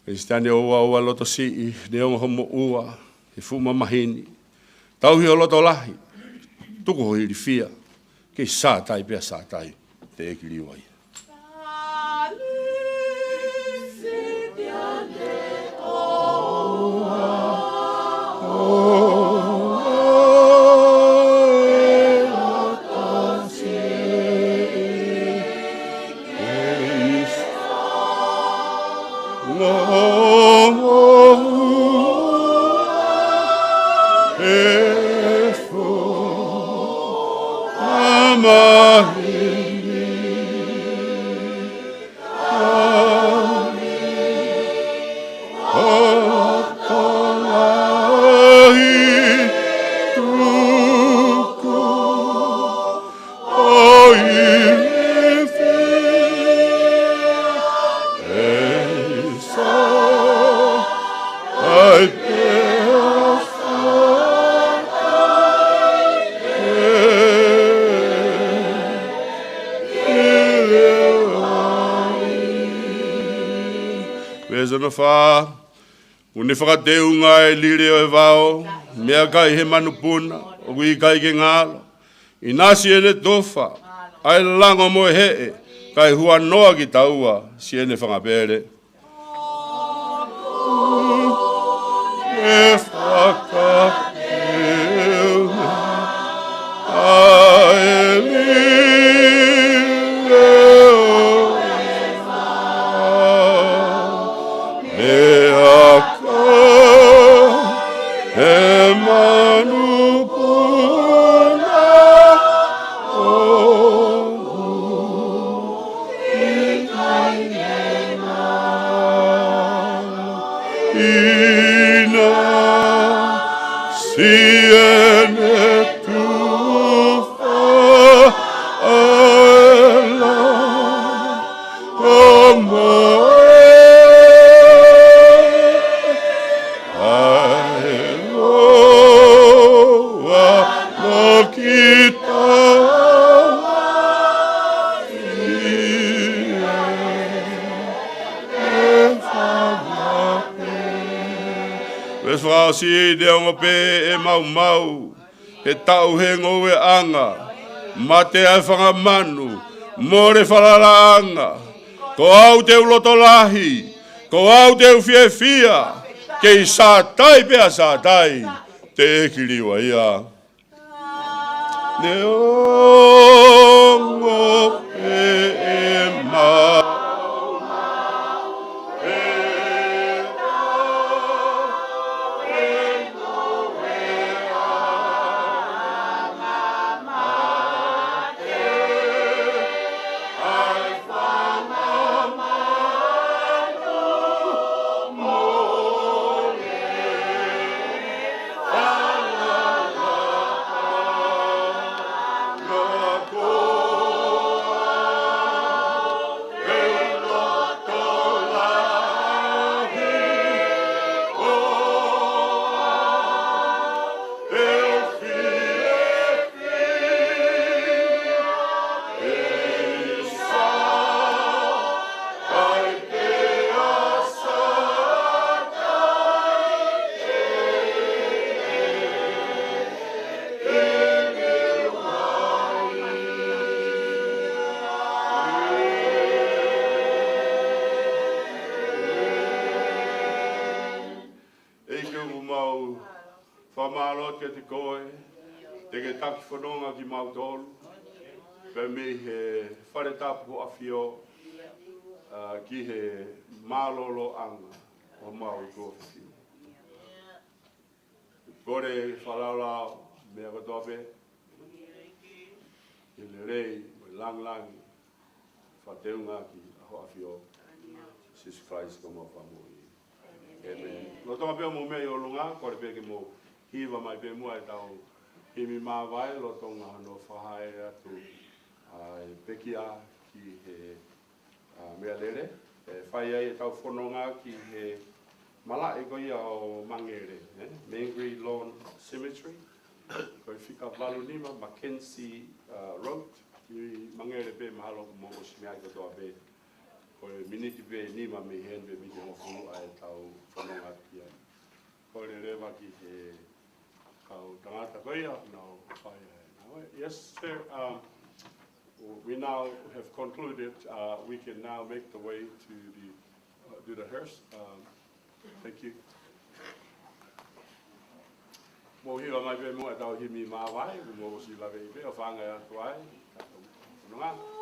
Kalisitiane ʻoua, ʻoua ʻe loto siʻi, neongo hoʻo moʻua he fuʻu mamahi ni. Tauhi ho loto lahi, tuku ho ilifia, kei sātai pea sātai, teʻeki liliu ai. Veesi ono fā. ʻOku ne fakateunga e lile ʻo e vao, meʻakai he manupuna, ʻoku ʻikai ke ngalo. ʻInasi ʻene tufa ʻa e lango mo e heʻe, kae huanoa kitaua siʻene fanga pele. ʻOku ne fakateunga ʻa e lile ʻo e vao, meʻakai he manupuna, ʻoku ʻikai ke ngalo. ʻInasi ʻene tufa ʻa e lango mo e heʻe, kae huanoa kitaua siʻene fanga pele. Veesi fakaʻosi. Neongo pē ʻe maumau he taʻu he ngoueʻanga, mate ʻa e fanga manu, mole falalaʻanga, ko au te u loto lahi, ko au te u fiefia, kei sātai pea sātai, teʻeki liliu ai ia. Neongo pē ʻe maumau he taʻu he ngoueʻanga, mate ʻa e fanga manu, mole falalaʻanga, ko Mālō atu kiate koe, te ke taki fononga kimautolu, pea mei he fale tapu ʻo e ʻAfio, ā, ki he mālōlōʻanga ʻo homau tuofefine. Kole ke fakalaulauloto meʻa kotoa pē, ke lelei mo e langilangi, fakateunga ki he ʻAfio, Sīsū Kalaisi ko homau Fakamoʻui. ʻĒmeni. Lolotonga pē ʻemau meʻa ʻi ʻolunga, kole pē ke mou hiva mai pē muʻa ʻetau himi māvae, lolotonga hono fakahā atu ʻa e pekia ki he, ā, meʻalele. ʻE fai ai ʻetau fononga ki he malaʻe ko ia ʻo Mangere, ē? Mangere Lawn Cemetery. Ko e fika valu nima Mackenzie, ā, Road, ʻi Mangere pē, mahalo kuo mou ʻosi meaʻi kotoa pē. Ko e miniti pē ʻe nima mei heni pe miniti hongofulu ʻa ʻetau fononga ki ai. Kole leva ki he kau tangata ko ia, nau fai ai. Yes, sir. Um, we now have concluded. Uh, we can now make the way to the, uh, to the hearse. Um, thank you. Mou hiva mai pē muʻa ʻetau himi māvae, mou ʻosi lave pē ʻo fakaangaʻi atu ai. Fononga.